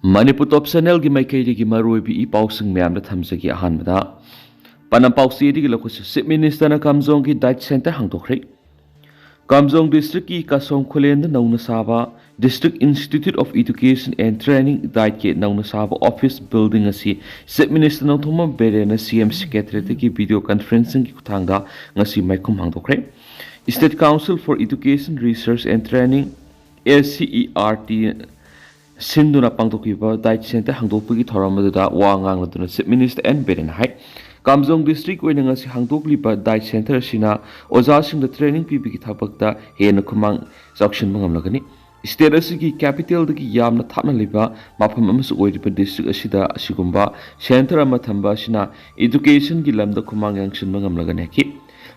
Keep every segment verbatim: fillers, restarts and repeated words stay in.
ꯃꯅꯤꯄꯨꯔ ꯇꯣꯞ ꯆꯦꯅꯦꯜꯒꯤ ꯃꯥꯏꯀꯩꯗꯒꯤ ꯃꯔꯨꯑꯣꯏꯕ ꯏ ꯄꯥꯎꯁꯤꯡ ꯃꯌꯥꯝꯗ ꯊꯝꯖꯒꯦ꯫ ꯑꯍꯥꯟꯕꯗ ꯄꯥꯎ ꯑꯃ ꯄꯥꯎꯆꯦꯗꯒꯤ ꯂꯧꯈꯠꯁꯤ꯫ ꯆꯤꯐ ꯃꯤꯅꯤꯁꯇꯔꯅ ꯀꯥꯝꯖꯣꯡꯒꯤ ꯗꯥꯏꯠ ꯁꯦꯟꯇꯔ ꯍꯥꯡꯗꯣꯛꯈ꯭ꯔꯦ꯫ ꯀꯥꯝꯖꯣꯡ ꯗꯤꯁꯇ꯭ꯔꯤꯛꯀꯤ ꯀꯥꯁꯣꯡ ꯈꯨꯂꯦꯟꯗ ꯅꯧꯅ ꯁꯥꯕ District Institute of Education and Training, ꯗꯥꯏꯠꯀꯤ ꯅꯧꯅ ꯁꯥꯕ ꯑꯣꯐꯤꯁ ꯕꯤꯜꯗꯤꯡ ꯑꯁꯤ ꯆꯤꯐ ꯃꯤꯅꯤꯁꯇꯔ ꯅꯣꯡꯊꯣꯝꯕꯝ ꯕꯤꯔꯦꯟꯅ ꯁꯤ ꯑꯦꯝ ꯁꯦꯀ꯭ꯔꯦꯇꯔꯤꯌꯦꯠꯇꯒꯤ ꯚꯤꯗꯤꯑꯣ ꯀꯟꯐꯔꯦꯟꯁꯤꯡꯒꯤ ꯈꯨꯠꯊꯥꯡꯗ ꯉꯁꯤ ꯃꯥꯏꯈꯨꯝ ꯍꯥꯡꯗꯣꯛꯈ꯭ꯔꯦ꯫ State Council for Education Research and Training, S C E R T, ꯁꯤꯟꯗꯨꯅ ꯄꯥꯡꯊꯣꯛꯈꯤꯕ ꯗꯥꯏꯠ ꯁꯦꯟꯇꯔ ꯍꯥꯡꯗꯣꯛꯄꯒꯤ ꯊꯧꯔꯝ ꯑꯗꯨꯗ ꯋꯥ ꯉꯥꯡꯂꯗꯨꯅ ꯆꯤꯐ ꯃꯤꯅꯤꯁꯇꯔ ꯑꯦꯟ ꯕꯤꯔꯦꯟꯅ ꯍꯥꯏ, ꯀꯥꯝꯖꯣꯡ ꯗꯤꯁꯇ꯭ꯔꯤꯛ ꯑꯣꯏꯅ ꯉꯁꯤ ꯍꯥꯡꯗꯣꯛꯂꯤꯕ ꯗꯥꯏꯠ ꯁꯦꯟꯇꯔ ꯑꯁꯤꯅ ꯑꯣꯖꯥꯁꯤꯡꯗ ꯇ꯭ꯔꯦꯅꯤꯡ ꯄꯤꯕꯒꯤ ꯊꯕꯛꯇ ꯍꯦꯟꯅ ꯈꯨꯃꯥꯡ ꯆꯥꯎꯁꯤꯟꯕ ꯉꯝꯂꯒꯅꯤ꯫ ꯁ꯭ꯇꯦꯠ ꯑꯁꯤꯒꯤ ꯀꯦꯄꯤꯇꯦꯜꯗꯒꯤ ꯌꯥꯝꯅ ꯊꯥꯞꯅ ꯂꯩꯕ ꯃꯐꯝ ꯑꯃꯁꯨ ꯑꯣꯏꯔꯤꯕ ꯗꯤꯁꯇ꯭ꯔꯤꯛ ꯑꯁꯤꯗ ꯑꯁꯤꯒꯨꯝꯕ ꯁꯦꯟꯇꯔ ꯑꯃ ꯊꯝꯕ ꯑꯁꯤꯅ ꯏꯗꯨꯀꯦꯁꯟꯒꯤ ꯂꯝꯗ ꯈꯨꯃꯥꯡ ꯌꯥꯡꯁꯤꯟꯕ ꯉꯝꯂꯒꯅꯤ ꯍꯥꯏꯈꯤ꯫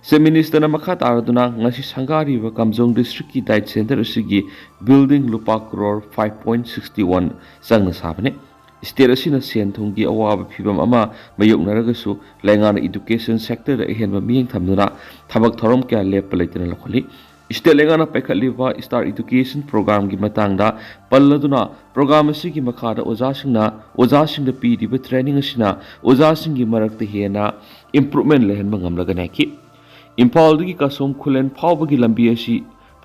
ꯆꯤꯐ ꯃꯤꯅꯤꯁꯇꯔꯅ ꯃꯈꯥ ꯇꯥꯔꯗꯨꯅ ꯉꯁꯤ ꯁꯪꯒꯥꯔꯤꯕ ꯀꯥꯝꯖꯣꯡ ꯗꯤꯁꯇ꯭ꯔꯤꯛꯀꯤ ꯗꯥꯏꯠ ꯁꯦꯟꯇꯔ ꯑꯁꯤꯒꯤ ꯕꯤꯜꯗꯤꯡ ꯂꯨꯄꯥ crore five point sixty one ꯆꯪꯅ ꯁꯥꯕꯅꯤ꯫ ꯁ꯭ꯇꯦꯠ ꯑꯁꯤꯅ ꯁꯦꯟ ꯊꯨꯝꯒꯤ ꯑꯋꯥꯕ ꯐꯤꯚꯝ ꯑꯃ ꯃꯥꯌꯣꯛꯅꯔꯒꯁꯨ ꯂꯩꯉꯥꯛꯅ ꯏꯗꯨꯀꯦꯁꯟ ꯁꯦꯛꯇꯔꯗ ꯑꯍꯦꯟꯕ ꯃꯤꯠꯌꯦꯡ ꯊꯝꯗꯨꯅ ꯊꯕꯛ ꯊꯧꯔꯝ ꯀꯌꯥ ꯂꯦꯞꯄ ꯂꯩꯇꯅ ꯂꯧꯈꯠꯂꯤ꯫ ꯁ꯭ꯇꯦꯠ ꯂꯩꯉꯥꯛꯅ ꯄꯥꯏꯈꯠꯂꯤꯕ ꯁ꯭ꯇꯥꯔ ꯏꯗꯨꯀꯦꯁꯟ ꯄ꯭ꯔꯣꯒ꯭ꯔꯥꯝꯒꯤ ꯃꯇꯥꯡꯗ ꯄꯜꯂꯗꯨꯅ, ꯄ꯭ꯔꯣꯒ꯭ꯔꯥꯝ ꯑꯁꯤꯒꯤ ꯃꯈꯥꯗ ꯑꯣꯖꯥꯁꯤꯡꯅ, ꯑꯣꯖꯥꯁꯤꯡꯗ ꯄꯤꯔꯤꯕ ꯇ꯭ꯔꯦꯅꯤꯡ ꯑꯁꯤꯅ ꯑꯣꯖꯥꯁꯤꯡꯒꯤ ꯃꯔꯛꯇ ꯍꯦꯟꯅ ꯏꯝꯄ꯭ꯔꯨꯚꯃꯦꯟ ꯂꯩꯍꯟꯕ ꯉꯝꯂꯒꯅꯤ ꯍꯥꯏꯈꯤ꯫ ꯏꯝꯐꯥꯜꯗꯒꯤ ꯀꯥꯁꯣꯝ ꯈꯨꯂꯦꯟ ꯐꯥꯎꯕꯒꯤ ꯂꯝꯕꯤ ꯑꯁꯤ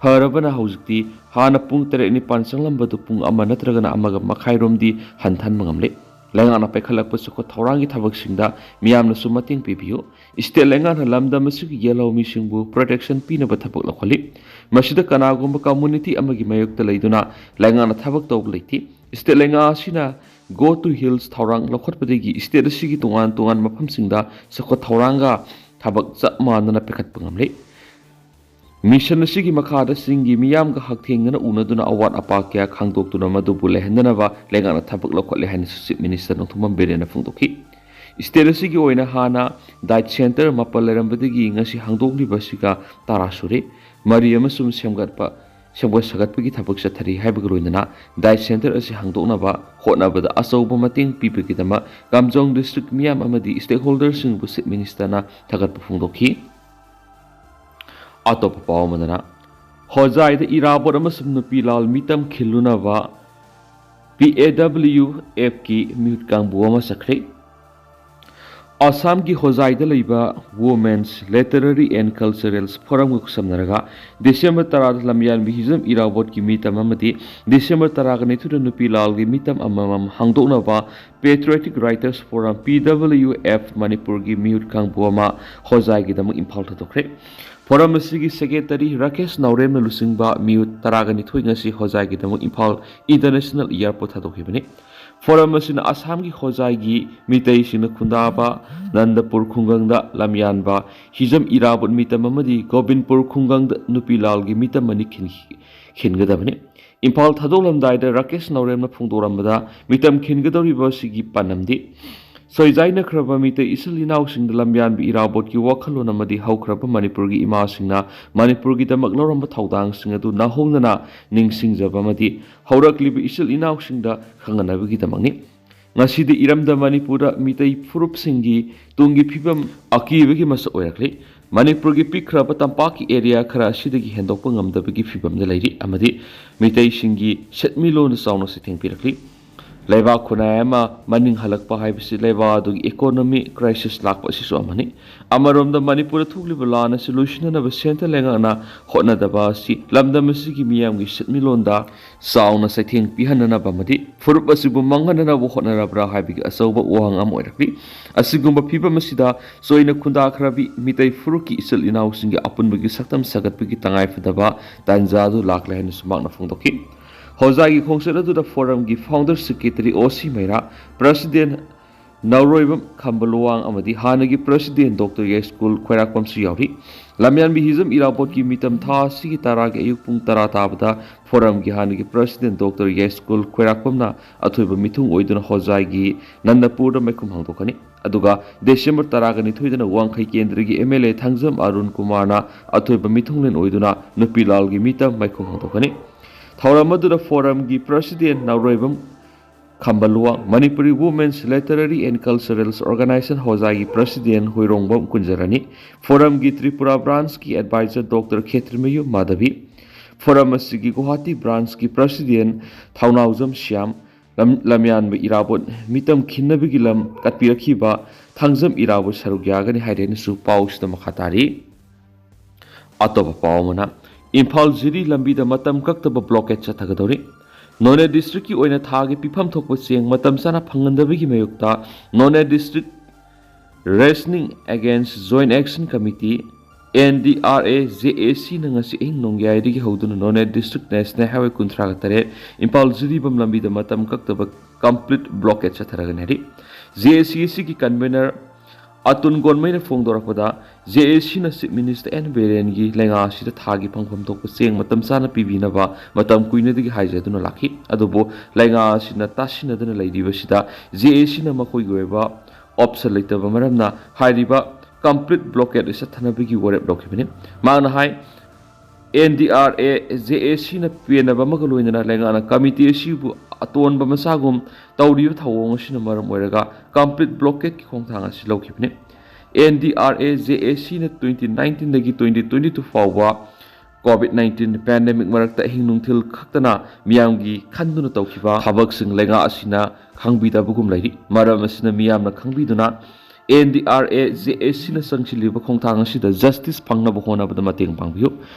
ꯐꯔꯕꯅ ꯍꯧꯖꯤꯛꯇꯤ ꯍꯥꯟꯅ ꯄꯨꯡ ꯇꯔꯦꯠ ꯅꯤꯄꯥꯟ ꯆꯪꯂꯝꯕꯗꯨ ꯄꯨꯡ ꯑꯃ ꯅꯠꯇ꯭ꯔꯒꯅ ꯑꯃꯒ ꯃꯈꯥꯏꯔꯣꯝꯗꯤ ꯍꯟꯊꯍꯟꯕ ꯉꯝꯂꯦ꯫ ꯂꯩꯉꯥꯛꯅ ꯄꯥꯏꯈꯠꯂꯛꯄ ꯆꯥꯎꯈꯠ ꯊꯧꯔꯥꯡꯒꯤ ꯊꯕꯛꯁꯤꯡꯗ ꯃꯤꯌꯥꯝꯅꯁꯨ ꯃꯇꯦꯡ ꯄꯤꯕꯤꯌꯨ꯫ ꯁ꯭ꯇꯦꯠ ꯂꯩꯉꯥꯛꯅ ꯂꯝꯗꯝ ꯑꯁꯤꯒꯤ ꯌꯦꯜꯍꯧꯃꯤꯁꯤꯡꯕꯨ ꯄ꯭ꯔꯣꯇꯦꯛꯁꯟ ꯄꯤꯅꯕ ꯊꯕꯛ ꯂꯧꯈꯠꯂꯤ꯫ ꯃꯁꯤꯗ ꯀꯅꯥꯒꯨꯝꯕ ꯀꯝꯃꯨꯅꯤꯇꯤ ꯑꯃꯒꯤ ꯃꯥꯌꯣꯛꯇ ꯂꯩꯗꯨꯅ ꯂꯩꯉꯥꯛꯅ ꯊꯕꯛ ꯇꯧꯕ ꯂꯩꯇꯦ꯫ ꯁ꯭ꯇꯦꯠ ꯂꯩꯉꯥꯛ ꯑꯁꯤꯅ Go to Hills ꯊꯧꯔꯥꯡ ꯂꯧꯈꯠꯄꯗꯒꯤ ꯁ꯭ꯇꯦꯠ ꯑꯁꯤꯒꯤ ꯇꯣꯉꯥꯟ ꯇꯣꯉꯥꯟꯕ ꯃꯐꯝꯁꯤꯡꯗ ꯆꯥꯎꯈꯠ ꯊꯧꯔꯥꯡꯒ ꯊꯕꯛ ꯆꯞ ꯃꯥꯟꯅꯅ ꯄꯥꯏꯈꯠꯄ ꯉꯝꯂꯦ꯫ ꯃꯤꯁꯟ ꯑꯁꯤꯒꯤ ꯃꯈꯥꯗ ꯆꯤꯡꯒꯤ ꯃꯤꯌꯥꯝꯒ ꯍꯛꯊꯦꯡꯅꯅ ꯎꯅꯗꯨꯅ ꯑꯋꯥꯠ ꯑꯄꯥ ꯀꯌꯥ ꯈꯪꯗꯣꯛꯇꯨꯅ ꯃꯗꯨꯕꯨ ꯂꯩꯍꯟꯗꯅꯕ ꯂꯩꯉꯥꯛꯅ ꯊꯕꯛ ꯂꯧꯈꯠꯂꯦ ꯍꯥꯏꯅꯁꯨ ꯆꯤꯐ ꯃꯤꯅꯤꯁꯇꯔ ꯅꯣꯡꯊꯣꯝꯕꯝ ꯕꯤꯔꯦꯟꯅ ꯐꯣꯡꯗꯣꯛꯈꯤ꯫ ꯁ꯭ꯇꯦꯠ ꯑꯁꯤꯒꯤ ꯑꯣꯏꯅ ꯍꯥꯟꯅ ꯗꯥꯏꯠ ꯁꯦꯟꯇꯔ ꯃꯥꯄꯜ ꯂꯩꯔꯝꯕꯗꯒꯤ ꯉꯁꯤ ꯍꯥꯡꯗꯣꯛꯂꯤꯕ ꯑꯁꯤꯒ ꯇꯔꯥ ꯁꯨꯔꯦ꯫ ꯃꯔꯤ ꯑꯃꯁꯨꯡ ꯁꯦꯝꯒꯠꯄ, ꯁꯦꯝꯒꯠ ꯁꯥꯒꯠꯄꯒꯤ ꯊꯕꯛ ꯆꯠꯊꯔꯤ ꯍꯥꯏꯕꯒ ꯂꯣꯏꯅꯅ ꯗꯥꯏꯠ ꯁꯦꯟꯇꯔ ꯑꯁꯤ ꯍꯥꯡꯗꯣꯛꯅꯕ ꯍꯣꯠꯅꯕꯗ ꯑꯆꯧꯕ ꯃꯇꯦꯡ ꯄꯤꯕꯒꯤꯗꯃꯛ ꯀꯥꯝꯖꯣꯡ ꯗꯤꯁꯇ꯭ꯔꯤꯛ ꯃꯤꯌꯥꯝ ꯑꯃꯗꯤ ꯁ꯭ꯇꯦꯛꯍꯣꯜꯗꯔꯁꯤꯡꯕꯨ ꯆꯤꯐ ꯃꯤꯅꯤꯁꯇꯔꯅ ꯊꯥꯒꯠꯄ ꯐꯣꯡꯗꯣꯛꯈꯤ꯫ ꯑꯇꯣꯞꯄ ꯄꯥꯎ ꯑꯃꯗꯅ, ꯍꯣꯖꯥꯏꯗ ꯏꯔꯥꯕꯣꯠ ꯑꯃꯁꯨꯡ ꯅꯨꯄꯤ ꯂꯥꯜ ꯃꯤꯇꯝ ꯈꯤꯜꯂꯨꯅꯕ ꯄꯤ ꯑꯦ ꯗꯕ꯭ꯂꯤꯌꯨ ꯑꯦꯐꯀꯤ ꯃꯤꯍꯨꯠ ꯀꯥꯡꯕꯨ ꯑꯃ ꯆꯠꯈ꯭ꯔꯦ꯫ ꯑꯁꯥꯝꯒꯤ ꯍꯣꯖꯥꯏꯗ ꯂꯩꯕ Women's Literary and Cultural Forumꯒ ꯈꯨꯠꯁꯝꯅꯔꯒ ꯗꯤꯁꯦꯝꯕꯔ ꯇꯔꯥꯗ ꯂꯝꯌꯥꯟꯕꯤ ꯍꯤꯖꯝ ꯏꯔꯥꯕꯣꯠꯀꯤ ꯃꯤꯇꯝ ꯑꯃꯗꯤ ꯗꯤꯁꯦꯝꯕꯔ ꯇꯔꯥꯒ ꯅꯤꯊꯣꯏꯗ ꯅꯨꯄꯤ ꯂꯥꯜꯒꯤ ꯃꯤꯇꯝ ꯑꯃꯃꯝ ꯍꯥꯡꯗꯣꯛꯅꯕ Patriotic Writers Forum, P W F, ꯃꯅꯤꯄꯨꯔꯒꯤ ꯃꯤꯍꯨꯠ ꯀꯥꯡꯕꯨ ꯑꯃ ꯍꯣꯖꯥꯏꯒꯤꯗꯃꯛ ꯏꯝꯐꯥꯜ ꯊꯥꯗꯣꯛꯈ꯭ꯔꯦ꯫ Forum ꯑꯁꯤꯒꯤ Secretary ꯔꯥꯀꯦꯁ ꯅꯥꯎꯔꯦꯝꯅ ꯂꯨꯆꯤꯡꯕ ꯃꯤꯍꯨꯠ ꯇꯔꯥꯒ ꯅꯤꯊꯣꯏ ꯉꯁꯤ ꯍꯣꯖꯥꯏꯒꯤꯗꯃꯛ ꯏꯝꯐꯥꯜ International Airport ꯊꯥꯗꯣꯛꯈꯤꯕꯅꯤ꯫ Forum ꯑꯁꯤꯅ ꯑꯁꯥꯝꯒꯤ ꯍꯣꯖꯥꯏꯒꯤ ꯃꯤꯇꯩꯁꯤꯡꯅ ꯈꯨꯟꯗꯥꯕ ꯅꯟꯗꯄꯨꯔ ꯈꯨꯡꯒꯪꯗ ꯂꯝꯌꯥꯟꯕ ꯍꯤꯖꯝ ꯏꯔꯥꯕꯣꯠ ꯃꯤꯇꯝ ꯑꯃꯗꯤ ꯒꯣꯕꯤꯟꯄꯨꯔ ꯈꯨꯡꯒꯪꯗ ꯅꯨꯄꯤ ꯂꯥꯜꯒꯤ ꯃꯤꯇꯝ ꯑꯅꯤ ꯈꯤꯟ-, ꯈꯤꯟꯒꯗꯕꯅꯤ꯫ ꯏꯝꯐꯥꯜ ꯊꯥꯗꯣꯛꯂꯝꯗꯥꯏꯗ ꯔꯥꯀꯦꯁ ꯅꯥꯎꯔꯦꯝꯅ ꯐꯣꯡꯗꯣꯔꯝꯕꯗ, ꯃꯤꯇꯝ ꯈꯤꯟꯒꯗꯧꯔꯤꯕ ꯑꯁꯤꯒꯤ ꯄꯥꯟꯗꯝꯗꯤ ꯁꯣꯏꯖꯥꯏꯅꯈ꯭ꯔꯕ ꯃꯤꯇꯩ ꯏꯆꯤꯜ ꯏꯅꯥꯎꯁꯤꯡꯗ ꯂꯝꯌꯥꯟꯕ ꯏꯔꯥꯕꯣꯠꯀꯤ ꯋꯥꯈꯜꯂꯣꯟ ꯑꯃꯗꯤ ꯍꯧꯈ꯭ꯔꯕ ꯃꯅꯤꯄꯨꯔꯒꯤ ꯏꯃꯥꯁꯤꯡꯅ ꯃꯅꯤꯄꯨꯔꯒꯤꯗꯃꯛ ꯂꯧꯔꯝꯕ ꯊꯧꯗꯥꯡꯁꯤꯡ ꯑꯗꯨ ꯅꯥꯍꯣꯡꯗꯅ ꯅꯤꯡꯁꯤꯡꯖꯕ ꯑꯃꯗꯤ ꯍꯧꯔꯛꯂꯤꯕ ꯏꯆꯤꯜ ꯏꯅꯥꯎꯁꯤꯡꯗ ꯈꯪꯍꯟꯅꯕꯒꯤꯗꯃꯛꯅꯤ꯫ ꯉꯁꯤꯗꯤ ꯏꯔꯝꯗꯝ ꯃꯅꯤꯄꯨꯔꯗ ꯃꯤꯇꯩ ꯐꯨꯔꯨꯞꯁꯤꯡꯒꯤ ꯇꯨꯡꯒꯤ ꯐꯤꯕꯝ ꯑꯀꯤꯕꯒꯤ ꯃꯁꯛ ꯑꯣꯏꯔꯛꯂꯤ꯫ ꯃꯅꯤꯄꯨꯔꯒꯤ ꯄꯤꯛꯈ꯭ꯔꯕ ꯇꯝꯄꯥꯛꯀꯤ area ꯈꯔ ꯑꯁꯤꯗꯒꯤ ꯍꯦꯟꯗꯣꯛꯄ ꯉꯝꯗꯕꯒꯤ ꯐꯤꯕꯝꯗ ꯂꯩꯔꯤ ꯑꯃꯗꯤ ꯃꯤꯇꯩꯁꯤꯡꯒꯤ ꯁꯦꯟꯃꯤꯠꯂꯣꯟꯗ ꯆꯥꯎꯅ ꯆꯩꯊꯦꯡ ꯄꯤꯔꯛꯂꯤ꯫ ꯂꯩꯕꯥꯛ ꯈꯨꯟꯅꯥꯏ ꯑꯃ ꯃꯅꯤꯡ ꯍꯜꯂꯛꯄ ꯍꯥꯏꯕꯁꯤ ꯂꯩꯕꯥꯛ ꯑꯗꯨꯒꯤ economy crisis ꯂꯥꯛꯄ ꯑꯁꯤꯁꯨ ꯑꯃꯅꯤ꯫ ꯑꯃꯔꯣꯝꯗ ꯃꯅꯤꯄꯨꯔꯗ ꯊꯣꯛꯂꯤꯕ ꯂꯥꯟ ꯑꯁꯤ ꯂꯣꯏꯁꯤꯟꯅꯅꯕ centre ꯂꯩꯉꯥꯛꯅ ꯍꯣꯠꯅꯗꯕ ꯑꯁꯤ ꯂꯝꯗꯝ ꯑꯁꯤꯒꯤ ꯃꯤꯌꯥꯝꯒꯤ ꯁꯦꯟꯃꯤꯠꯂꯣꯟꯗ ꯆꯥꯎꯅ ꯆꯩꯊꯦꯡ ꯄꯤꯍꯟꯅꯅꯕ ꯑꯃꯗꯤ ꯐꯨꯔꯨꯞ ꯑꯁꯤꯕꯨ ꯃꯥꯡꯍꯟꯅꯅꯕ ꯍꯣꯠꯅꯔꯕ꯭ꯔꯥ ꯍꯥꯏꯕꯒꯤ ꯑꯆꯧꯕ ꯋꯥꯍꯪ ꯑꯃ ꯑꯣꯏꯔꯛꯂꯤ꯫ ꯑꯁꯤꯒꯨꯝꯕ ꯐꯤꯕꯝ ꯑꯁꯤꯗ ꯆꯣꯏꯅ ꯈꯨꯟꯗꯥꯈ꯭ꯔꯕꯤ ꯃꯤꯇꯩ ꯐꯨꯔꯨꯞꯀꯤ ꯏꯆꯤꯜ ꯏꯅꯥꯎꯁꯤꯡꯒꯤ ꯑꯄꯨꯟꯕꯒꯤ ꯁꯛꯇꯝ ꯁꯥꯒꯠꯄꯒꯤ ꯇꯉꯥꯏꯐꯗꯕ ꯇꯥꯟꯖꯥ ꯑꯗꯨ ꯂꯥꯛꯂꯦ ꯍꯥꯏꯅꯁꯨ ꯃꯍꯥꯛꯅ ꯐꯣꯡꯗꯣꯛꯈꯤ꯫ ꯍꯣꯖꯥꯏꯒꯤ ꯈꯣꯡꯆꯠ ꯑꯗꯨꯗ Forumꯒꯤ founder secretary ꯑꯣ ꯁꯤ ꯃꯩꯔꯥ, president ꯅꯥꯎꯔꯣꯏꯕꯝ ꯈꯝꯕ ꯂꯨꯋꯥꯡ ꯑꯃꯗꯤ ꯍꯥꯟꯅꯒꯤ president Doctor ꯌꯥꯏꯁ꯭ꯀꯨꯜ ꯈ꯭ꯋꯥꯏꯔꯥꯛꯄꯝꯁꯨ ꯌꯥꯎꯔꯤ꯫ ꯂꯝꯌꯥꯟꯕꯤ ꯍꯤꯖꯝ ꯏꯔꯥꯕꯣꯠꯀꯤ ꯃꯤꯇꯝ ꯊꯥ ꯑꯁꯤꯒꯤ ꯇꯔꯥꯒꯤ ꯑꯌꯨꯛ ꯄꯨꯡ ꯇꯔꯥ ꯇꯥꯕꯗ Forumꯒꯤ ꯍꯥꯟꯅꯒꯤ president Doctor ꯌꯥꯏꯁ꯭ꯀꯨꯜ ꯈ꯭ꯋꯥꯏꯔꯥꯛꯄꯝꯅ ꯑꯊꯣꯏꯕ ꯃꯤꯊꯨꯡ ꯑꯣꯏꯗꯨꯅ ꯍꯣꯖꯥꯏꯒꯤ ꯅꯟꯗꯄꯨꯔꯗ ꯃꯥꯏꯈꯨꯝ ꯍꯥꯡꯗꯣꯛꯀꯅꯤ꯫ ꯑꯗꯨꯒ ꯗꯤꯁꯦꯝꯕꯔ ꯇꯔꯥꯒ ꯅꯤꯊꯣꯏꯗꯅ ꯋꯥꯡꯈꯩ ꯀꯦꯟꯗ꯭ꯔꯒꯤ M L A Thangjam Arun ꯀꯨꯃꯥꯔꯅ ꯑꯊꯣꯏꯕ ꯃꯤꯊꯨꯡꯂꯦꯟ ꯑꯣꯏꯗꯨꯅ ꯅꯨꯄꯤ ꯂꯥꯜꯒꯤ ꯃꯤꯇꯝ ꯃꯥꯏꯈꯨꯝ ꯍꯥꯡꯗꯣꯛꯀꯅꯤ꯫ ꯊꯧꯔꯝ ꯑꯗꯨꯗ Forumꯒꯤ president ꯅꯥꯎꯔꯣꯏꯕꯝ Khamba Luwang, Manipuri Women's Literary and Cultural Organization ꯍꯣꯖꯥꯏꯒꯤ president ꯍꯨꯏꯔꯣꯡꯕꯝ Kunjarani, Forumꯒꯤ Tripura branchꯀꯤ advisor Doctor Khetrimayum Madhabi, Forum ꯑꯁꯤꯒꯤ ꯒꯨꯋꯥꯍꯥꯇꯤ branchꯀꯤ president ꯊꯧꯅꯥꯎꯖꯝ ꯁ꯭ꯌꯥꯝ, ꯂꯝ ꯂꯝꯌꯥꯟꯕ ꯏꯔꯥꯕꯣꯠ ꯃꯤꯇꯝ ꯈꯤꯟꯅꯕꯒꯤ ꯂꯝ ꯀꯠꯄꯤꯔꯛꯈꯤꯕ ꯊꯥꯡꯖꯝ ꯏꯔꯥꯕꯣꯠ ꯁꯔꯨꯛ ꯌꯥꯒꯅꯤ ꯍꯥꯏꯔꯦꯅꯁꯨ ꯄꯥꯎꯁꯤꯗ ꯃꯈꯥ ꯇꯥꯔꯤ꯫ ꯑꯇꯣꯞꯄ ꯄꯥꯎ ꯑꯃꯅ, ꯏꯝꯐꯥꯜ ꯖꯤꯔꯤ ꯂꯝꯕꯤꯗ ꯃꯇꯝ ꯀꯛꯇꯕ ꯕ꯭ꯂꯣꯀꯦꯠ ꯆꯠꯊꯒꯗꯧꯔꯤ꯫ ꯅꯣꯅꯦ ꯗꯤꯁꯇ꯭ꯔꯤꯛꯀꯤ ꯑꯣꯏꯅ ꯊꯥꯒꯤ ꯄꯤꯐꯝ ꯊꯣꯛꯄ ꯆꯦꯡ ꯃꯇꯝ ꯆꯥꯅ ꯐꯪꯍꯟꯗꯕꯒꯤ ꯃꯥꯌꯣꯛꯇ ꯅꯣꯅꯦ district Rationing Against Joint Action Committee, N D R A J A C ꯅ ꯉꯁꯤ ꯑꯍꯤꯡ ꯅꯣꯡꯌꯥꯏꯗꯒꯤ ꯍꯧꯗꯨꯅ ꯅꯣꯅꯦ ꯗꯤꯁꯇ꯭ꯔꯤꯛ ꯅꯦꯁꯅꯦꯜ ꯍꯥꯏꯋꯦ ꯀꯨꯟꯊ꯭ꯔꯥꯒ ꯇꯔꯦꯠ, ꯏꯝꯐꯥꯜ ꯖꯤꯔꯤꯕꯥꯝ ꯂꯝꯕꯤꯗ ꯃꯇꯝ ꯀꯛꯇꯕ ꯀꯝꯄ꯭ꯂꯤꯠ ꯕ꯭ꯂꯣꯀꯦꯠ ꯆꯠꯊꯔꯒꯅꯤ ꯍꯥꯏꯔꯤ꯫ ꯖꯦ ꯑꯦ ꯁꯤ ꯑꯁꯤꯒꯤ ꯀꯟꯚꯦꯅꯔ ꯑꯇꯨꯟ ꯒꯣꯟꯃꯩꯅ ꯐꯣꯡꯗꯣꯔꯛꯄꯗ, ꯖꯦ ꯑꯦ ꯁꯤꯅ ꯆꯤꯐ ꯃꯤꯅꯤꯁꯇꯔ ꯑꯦꯟ ꯕꯤꯔꯦꯟꯒꯤ ꯂꯩꯉꯥꯛ ꯑꯁꯤꯗ ꯊꯥꯒꯤ ꯐꯪꯐꯝ ꯊꯣꯛꯄ ꯆꯦꯡ ꯃꯇꯝ ꯆꯥꯅ ꯄꯤꯕꯤꯅꯕ ꯃꯇꯝ ꯀꯨꯏꯅꯗꯒꯤ ꯍꯥꯏꯖꯗꯨꯅ ꯂꯥꯛꯈꯤ꯫ ꯑꯗꯨꯕꯨ ꯂꯩꯉꯥꯛ ꯑꯁꯤꯅ ꯇꯥꯁꯤꯟꯅꯗꯨꯅ ꯂꯩꯔꯤꯕꯁꯤꯗ ꯖꯦ ꯑꯦ ꯁꯤꯅ ꯃꯈꯣꯏꯒꯤ ꯑꯣꯏꯕ ꯑꯣꯞꯁꯟ ꯂꯩꯇꯕ ꯃꯔꯝꯅ ꯍꯥꯏꯔꯤꯕ ꯀꯝꯄ꯭ꯂꯤꯠ ꯕ꯭ꯂꯣꯀꯦꯠ ꯆꯠꯊꯅꯕꯒꯤ ꯋꯥꯔꯦꯞ ꯂꯧꯈꯤꯕꯅꯤ꯫ ꯃꯍꯥꯛꯅ ꯍꯥꯏ, N D R A J A ꯁꯤꯅ ꯄꯦꯟꯅꯕ ꯑꯃꯒ ꯂꯣꯏꯅꯅ ꯂꯩꯉꯥꯛꯅ ꯀꯃꯤꯇꯤ ꯑꯁꯤꯕꯨ ꯑꯇꯣꯟꯕ ꯃꯆꯥꯒꯨꯝ ꯇꯧꯔꯤꯕ ꯊꯧꯑꯣꯡ ꯑꯁꯤꯅ ꯃꯔꯝ ꯑꯣꯏꯔꯒ ꯀꯝꯄ꯭ꯂꯤꯠ ꯕ꯭ꯂꯣꯀꯦꯠꯀꯤ ꯈꯣꯡꯊꯥꯡ ꯑꯁꯤ ꯂꯧꯈꯤꯕꯅꯤ꯫ N D R A J A ꯁꯤꯅ ꯇ꯭ꯋꯦꯟꯇꯤ ꯅꯥꯏꯟꯇꯤꯟꯗꯒꯤ ꯇ꯭ꯋꯦꯟꯇꯤ ꯇ꯭ꯋꯦꯟꯇꯤ ꯇꯨ ꯐꯥꯎꯕ ꯀꯣꯚꯤꯗ ꯅꯥꯏꯟꯇꯤꯟ ꯄꯦꯟꯗꯦꯃꯤꯛ ꯃꯔꯛꯇ ꯑꯍꯤꯡ ꯅꯨꯡꯊꯤꯜ ꯈꯛꯇꯅ ꯃꯤꯌꯥꯝꯒꯤ ꯈꯟꯗꯨꯅ ꯇꯧꯈꯤꯕ ꯊꯕꯛꯁꯤꯡ ꯂꯩꯉꯥꯛ ꯑꯁꯤꯅ ꯈꯪꯕꯤꯗꯕꯒꯨꯝ ꯂꯩꯔꯤ꯫ ꯃꯔꯝ ꯑꯁꯤꯅ ꯃꯤꯌꯥꯝꯅ ꯈꯪꯕꯤꯗꯨꯅ N D R A J A ꯁꯤꯅ ꯆꯪꯁꯤꯜꯂꯤꯕ ꯈꯣꯡꯊꯥꯡ ꯑꯁꯤꯗ ꯖꯁꯇꯤꯁ ꯐꯪꯅꯕ ꯍꯣꯠꯅꯕꯗ ꯃꯇꯦꯡ ꯄꯥꯡꯕꯤꯌꯨ꯫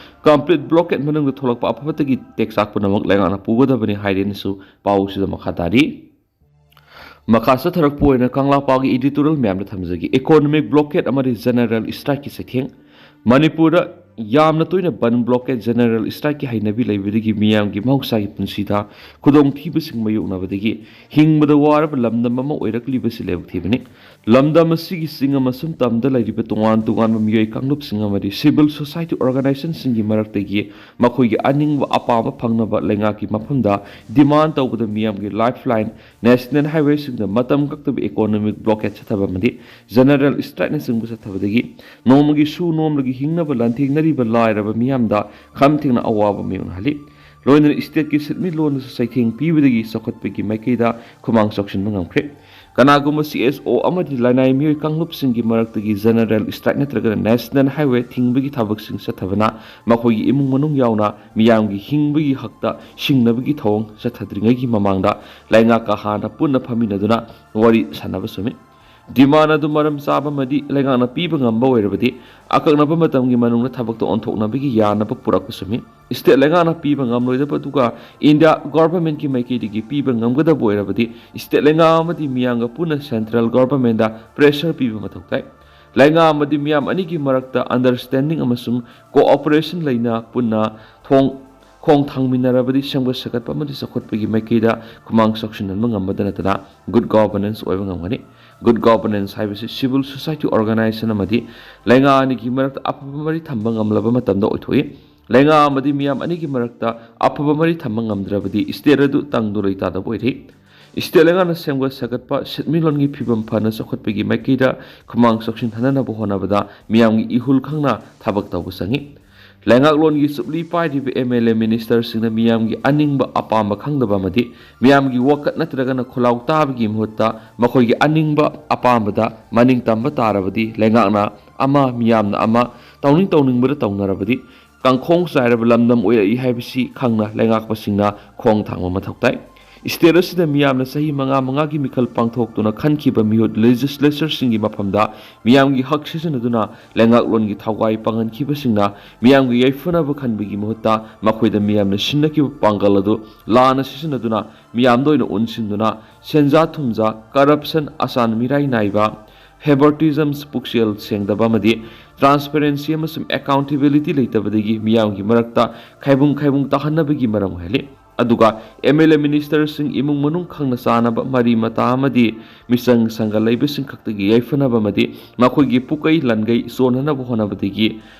ꯀꯝꯄ꯭ꯂꯤꯠ ꯕ꯭ꯂꯣꯀꯦꯠ ꯃꯅꯨꯡꯗ ꯊꯣꯛꯂꯛꯄ ꯑꯐ ꯐꯠꯇꯒꯤ ꯇꯦꯛꯆꯥꯛ ꯄꯨꯝꯅꯃꯛ ꯂꯩꯉꯥꯛꯅ ꯄꯨꯒꯗꯕꯅꯤ ꯍꯥꯏꯔꯦꯅꯁꯨ ꯄꯥꯎꯁꯤꯗ ꯃꯈꯥ ꯇꯥꯔꯤ꯫ ꯃꯈꯥ ꯆꯠꯊꯔꯛꯄ ꯑꯣꯏꯅ ꯀꯪꯂꯥꯄꯥꯒꯤ ꯏꯗꯤꯇꯣꯔꯤꯌꯦꯜ ꯃꯌꯥꯝꯗ ꯊꯝꯖꯒꯦ꯫ ꯏꯀꯣꯅꯣꯃꯤꯛ ꯕ꯭ꯂꯣꯀꯦꯠ ꯑꯃꯗꯤ ꯖꯦꯅꯔꯦꯜ ꯁ꯭ꯇ꯭ꯔꯥꯏꯛꯀꯤ ꯆꯩꯊꯦꯡ꯫ ꯃꯅꯤꯄꯨꯔꯗ ꯌꯥꯝꯅ ꯇꯣꯏꯅ ꯕꯟ, ꯕ꯭ꯂꯣꯀꯦꯠ, ꯖꯦꯅꯔꯦꯜ ꯁ꯭ꯇ꯭ꯔꯥꯏꯛꯀꯤ ꯍꯩꯅꯕꯤ ꯂꯩꯕꯗꯒꯤ ꯃꯤꯌꯥꯝꯒꯤ ꯃꯍꯧꯁꯥꯒꯤ ꯄꯨꯟꯁꯤꯗ ꯈꯨꯗꯣꯡꯊꯤꯕꯁꯤꯡ ꯃꯥꯌꯣꯛꯅꯕꯗꯒꯤ ꯍꯤꯡꯕꯗ ꯋꯥꯔꯕ ꯂꯝꯗꯝ ꯑꯃ ꯑꯣꯏꯔꯛꯂꯤꯕꯁꯤ ꯂꯥꯏꯕꯛ ꯊꯤꯕꯅꯤ꯫ ꯂꯝꯗꯝ ꯑꯁꯤꯒꯤ ꯆꯤꯡ ꯑꯃꯁꯨꯡ ꯇꯝꯗ ꯂꯩꯔꯤꯕ ꯇꯣꯉꯥꯟ ꯇꯣꯉꯥꯟꯕ ꯃꯤꯑꯣꯏ ꯀꯥꯡꯂꯨꯞꯁꯤꯡ ꯑꯃꯗꯤ ꯁꯤꯚꯤꯜ ꯁꯣꯁꯥꯏꯇꯤ ꯑꯣꯔꯒꯅꯥꯏꯖꯦꯁꯟꯁꯤꯡꯒꯤ ꯃꯔꯛꯇꯒꯤ ꯃꯈꯣꯏꯒꯤ ꯑꯅꯤꯡꯕ ꯑꯄꯥꯝꯕ ꯐꯪꯅꯕ ꯂꯩꯉꯥꯛꯀꯤ ꯃꯐꯝꯗ ꯗꯤꯃꯥꯟ ꯇꯧꯕꯗ ꯃꯤꯌꯥꯝꯒꯤ ꯂꯥꯏꯐ ꯂꯥꯏꯟ ꯅꯦꯁꯅꯦꯜ ꯍꯥꯏꯋꯦꯁꯤꯡꯗ ꯃꯇꯝ ꯀꯛꯇꯕ ꯏꯀꯣꯅꯣꯃꯤꯛ ꯕ꯭ꯂꯣꯀꯦꯠ ꯆꯠꯊꯕ ꯑꯃꯗꯤ ꯖꯦꯅꯔꯦꯜ ꯁ꯭ꯇ꯭ꯔꯥꯏꯛꯅꯆꯤꯡꯕ ꯆꯠꯊꯕꯗꯒꯤ ꯅꯣꯡꯃꯒꯤ ꯁꯨ ꯅꯣꯝꯂꯒꯤ ꯍꯤꯡꯅꯕ ꯂꯥꯟꯊꯦꯡꯅꯔꯤꯕ ꯂꯥꯏꯔꯕ ꯃꯤꯌꯥꯝꯗ ꯈꯝ ꯊꯦꯡꯅ ꯑꯋꯥꯕ ꯃꯥꯌꯣꯛꯅꯍꯜꯂꯤ꯫ ꯂꯣꯏꯅꯅ ꯁ꯭ꯇꯦꯠꯀꯤ ꯁꯦꯟꯃꯤꯠꯂꯣꯟꯗꯁꯨ ꯆꯩꯊꯦꯡ ꯄꯤꯕꯗꯒꯤ ꯆꯥꯎꯈꯠꯄꯒꯤ ꯃꯥꯏꯀꯩꯗ ꯈꯨꯃꯥꯡ ꯆꯥꯎꯁꯤꯟꯕ ꯉꯝꯈ꯭ꯔꯦ꯫ ꯀꯅꯥꯒꯨꯝꯕ ꯁꯤ ꯑꯦꯁ ꯑꯣ ꯑꯃꯗꯤ ꯂꯅꯥꯏ ꯃꯤꯑꯣꯏ ꯀꯥꯡꯂꯨꯞꯁꯤꯡꯒꯤ ꯃꯔꯛꯇꯒꯤ ꯖꯦꯅꯔꯦꯜ ꯁ꯭ꯇ꯭ꯔꯥꯏꯛ ꯅꯠꯇ꯭ꯔꯒꯅ ꯅꯦꯁꯅꯦꯜ ꯍꯥꯏꯋꯦ ꯊꯤꯡꯕꯒꯤ ꯊꯕꯛꯁꯤꯡ ꯆꯠꯊꯕꯅ ꯃꯈꯣꯏꯒꯤ ꯏꯃꯨꯡ ꯃꯅꯨꯡ ꯌꯥꯎꯅ ꯃꯤꯌꯥꯝꯒꯤ ꯍꯤꯡꯕꯒꯤ ꯍꯛꯇ ꯁꯤꯡꯅꯕꯒꯤ ꯊꯧꯑꯣꯡ ꯆꯠꯊꯗ꯭ꯔꯤꯉꯩꯒꯤ ꯃꯃꯥꯡꯗ ꯂꯩꯉꯥꯛꯀ ꯍꯥꯟꯅ ꯄꯨꯟꯅ ꯐꯝꯃꯤꯟꯅꯗꯨꯅ ꯋꯥꯔꯤ ꯁꯥꯟꯅꯕ ꯆꯨꯝꯃꯤ꯫ ꯗꯤꯃꯥꯟ ꯑꯗꯨ ꯃꯔꯝ ꯆꯥꯕ ꯑꯃꯗꯤ ꯂꯩꯉꯥꯛꯅ ꯄꯤꯕ ꯉꯝꯕ ꯑꯣꯏꯔꯕꯗꯤ ꯑꯀꯛꯅꯕ ꯃꯇꯝꯒꯤ ꯃꯅꯨꯡꯗ ꯊꯕꯛꯇ ꯑꯣꯟꯊꯣꯛꯅꯕꯒꯤ ꯌꯥꯅꯕ ꯄꯨꯔꯛꯄ ꯆꯨꯝꯃꯤ꯫ ꯁ꯭ꯇꯦꯠ ꯂꯩꯉꯥꯛꯅ ꯄꯤꯕ ꯉꯝꯂꯣꯏꯗꯕ ꯑꯗꯨꯒ ꯏꯟꯗꯤꯌꯥ ꯒꯣꯚꯔꯟꯃꯦꯟꯠꯀꯤ ꯃꯥꯏꯀꯩꯗꯒꯤ ꯄꯤꯕ ꯉꯝꯒꯗꯕ ꯑꯣꯏꯔꯕꯗꯤ ꯁ꯭ꯇꯦꯠ ꯂꯩꯉꯥꯛ ꯑꯃꯗꯤ ꯃꯤꯌꯥꯝꯒ ꯄꯨꯟꯅ ꯁꯦꯟꯇ꯭ꯔꯦꯜ ꯒꯣꯚꯔꯟꯃꯦꯟꯠꯇ ꯄ꯭ꯔꯦꯁꯔ ꯄꯤꯕ ꯃꯊꯧ ꯇꯥꯏ꯫ ꯂꯩꯉꯥꯛ ꯑꯃꯗꯤ ꯃꯤꯌꯥꯝ ꯑꯅꯤꯒꯤ ꯃꯔꯛꯇ ꯑꯟꯗꯔꯁ꯭ꯇꯦꯟꯗꯤꯡ ꯑꯃꯁꯨꯡ ꯀꯣꯑꯣꯄꯔꯦꯁꯟ ꯂꯩꯅ ꯄꯨꯟꯅ ꯊꯣꯡ ꯈꯣꯡ ꯊꯥꯡꯃꯤꯟꯅꯔꯕꯗꯤ ꯁꯦꯝꯒꯠ ꯁꯥꯒꯠꯄ ꯑꯃꯗꯤ ꯆꯥꯎꯈꯠꯄꯒꯤ ꯃꯥꯏꯀꯩꯗ ꯈꯨꯃꯥꯡ ꯆꯥꯎꯁꯤꯟꯍꯟꯕ ꯉꯝꯕꯗ ꯅꯠꯇꯅ ꯒꯨꯗ ꯒꯣꯚꯔꯅꯦꯟꯁ ꯑꯣꯏꯕ ꯉꯝꯒꯅꯤ꯫ ꯒꯨꯗ ꯒꯣꯚꯔꯅꯦꯟꯁ ꯍꯥꯏꯕꯁꯤ ꯁꯤꯚꯤꯜ ꯁꯣꯁꯥꯏꯇꯤ ꯑꯣꯔꯒꯅꯥꯏꯖꯦꯁꯟ ꯑꯃꯗꯤ ꯂꯩꯉꯥꯛ ꯑꯅꯤꯒꯤ ꯃꯔꯛꯇ ꯑꯐꯕ ꯃꯔꯤ ꯊꯝꯕ ꯉꯝꯂꯕ ꯃꯇꯝꯗ ꯑꯣꯏꯊꯣꯛꯏ꯫ ꯂꯩꯉꯥꯛ ꯑꯃꯗꯤ ꯃꯤꯌꯥꯝ ꯑꯅꯤꯒꯤ ꯃꯔꯛꯇ ꯑꯐꯕ ꯃꯔꯤ ꯊꯝꯕ ꯉꯝꯗ꯭ꯔꯕꯗꯤ ꯁ꯭ꯇꯦꯠ ꯑꯗꯨ ꯇꯪꯗꯨ ꯂꯩꯇꯥꯗꯕ ꯑꯣꯏꯔꯤ꯫ ꯁ꯭ꯇꯦꯠ ꯂꯩꯉꯥꯛꯅ ꯁꯦꯝꯒꯠ ꯁꯥꯒꯠꯄ ꯁꯦꯟꯃꯤꯠꯂꯣꯟꯒꯤ ꯐꯤꯕꯝ ꯐꯅ ꯆꯥꯎꯈꯠꯄꯒꯤ ꯃꯥꯏꯀꯩꯗ ꯈꯨꯃꯥꯡ ꯆꯥꯎꯁꯤꯟꯍꯟꯅꯕ ꯍꯣꯠꯅꯕꯗ ꯃꯤꯌꯥꯝꯒꯤ ꯏꯍꯨꯜ ꯈꯪꯅ ꯊꯕꯛ ꯇꯧꯕ ꯆꯪꯏ꯫ ꯂꯩꯉꯥꯛꯂꯣꯟꯒꯤ ꯆꯨꯞꯂꯤ ꯄꯥꯏꯔꯤꯕ ꯑꯦꯝ ꯑꯦꯜ ꯑꯦ ꯃꯤꯅꯤꯁꯇꯔꯁꯤꯡꯅ ꯃꯤꯌꯥꯝꯒꯤ ꯑꯅꯤꯡꯕ ꯑꯄꯥꯝꯕ ꯈꯪꯗꯕ ꯑꯃꯗꯤ ꯃꯤꯌꯥꯝꯒꯤ ꯋꯥꯀꯠ ꯅꯠꯇ꯭ꯔꯒꯅ ꯈꯨꯜꯂꯥꯎ ꯇꯥꯕꯒꯤ ꯃꯍꯨꯠꯇ ꯃꯈꯣꯏꯒꯤ ꯑꯅꯤꯡꯕ ꯑꯄꯥꯝꯕꯗ ꯃꯅꯤꯡ ꯇꯝꯕ ꯇꯥꯔꯕꯗꯤ ꯂꯩꯉꯥꯛꯅ ꯑꯃ, ꯃꯤꯌꯥꯝꯅ ꯑꯃ, ꯇꯧꯅꯤꯡ ꯇꯧꯅꯤꯡꯕꯗ ꯇꯧꯅꯔꯕꯗꯤ ꯀꯥꯡꯈꯣꯡ ꯆꯥꯏꯔꯕ ꯂꯝꯗꯝ ꯑꯣꯏꯔꯛꯏ ꯍꯥꯏꯕꯁꯤ ꯈꯪꯅ ꯂꯩꯉꯥꯛꯄꯁꯤꯡꯅ ꯈꯣꯡ ꯊꯥꯡꯕ ꯃꯊꯧ ꯇꯥꯏ꯫ ꯁ꯭ꯇꯦꯠ ꯑꯁꯤꯗ ꯃꯤꯌꯥꯝꯅ ꯆꯍꯤ ꯃꯉꯥ ꯃꯉꯥꯒꯤ ꯃꯤꯈꯜ ꯄꯥꯡꯊꯣꯛꯇꯨꯅ ꯈꯟꯈꯤꯕ ꯃꯤꯍꯨꯠ ꯂꯦꯖꯤꯁꯂꯦꯆꯔꯁꯤꯡꯒꯤ ꯃꯐꯝꯗ ꯃꯤꯌꯥꯝꯒꯤ ꯍꯛ ꯁꯤꯖꯤꯟꯅꯗꯨꯅ ꯂꯩꯉꯥꯛꯂꯣꯟꯒꯤ ꯊꯧꯒꯥꯏ ꯄꯥꯡꯍꯟꯈꯤꯕꯁꯤꯡꯅ ꯃꯤꯌꯥꯝꯒꯤ ꯌꯥꯏꯐꯅꯕ ꯈꯟꯕꯒꯤ ꯃꯍꯨꯠꯇ ꯃꯈꯣꯏꯗ ꯃꯤꯌꯥꯝꯅ ꯁꯤꯟꯅꯈꯤꯕ ꯄꯥꯡꯒꯜ ꯑꯗꯨ ꯂꯥꯟꯅ ꯁꯤꯖꯤꯟꯅꯗꯨꯅ ꯃꯤꯌꯥꯝꯗ ꯑꯣꯏꯅ ꯑꯣꯟꯁꯤꯟꯗꯨꯅ ꯁꯦꯟꯖꯥ ꯊꯨꯝꯖꯥ, ꯀꯔꯞꯁꯟ, ꯑꯁꯥꯟ ꯃꯤꯔꯥꯏ ꯅꯥꯏꯕ, ꯐꯦꯚꯔꯇꯤꯖꯝ, ꯄꯨꯛꯆꯦꯜ ꯁꯦꯡꯗꯕ ꯑꯃꯗꯤ ꯇ꯭ꯔꯥꯟꯁꯄꯦꯔꯦꯟꯁꯤ ꯑꯃꯁꯨꯡ ꯑꯦꯀꯥꯎꯟꯇꯦꯕꯤꯂꯤꯇꯤ ꯂꯩꯇꯕꯗꯒꯤ ꯃꯤꯌꯥꯝꯒꯤ ꯃꯔꯛꯇ ꯈꯥꯏꯕꯨꯡ ꯈꯥꯏꯕꯨꯡ ꯇꯥꯍꯟꯅꯕꯒꯤ ꯃꯔꯝ ꯑꯣꯏꯍꯜꯂꯤ꯫ ꯑꯗꯨꯒ ꯑꯦꯝ ꯑꯦꯜ ꯑꯦ ꯃꯤꯅꯤꯁꯇꯔꯁꯤꯡ ꯏꯃꯨꯡ ꯃꯅꯨꯡ ꯈꯪꯅ ꯆꯥꯟꯅꯕ, ꯃꯔꯤ ꯃꯇꯥ ꯑꯃꯗꯤ ꯃꯤꯆꯪ ꯁꯪꯒ ꯂꯩꯕꯁꯤꯡ ꯈꯛꯇꯒꯤ ꯌꯥꯏꯐꯅꯕ ꯑꯃꯗꯤ ꯃꯈꯣꯏꯒꯤ ꯄꯨꯀꯩ ꯂꯟꯒꯩ ꯆꯣꯟꯅꯅꯕ ꯍꯣꯠꯅꯕꯗꯒꯤ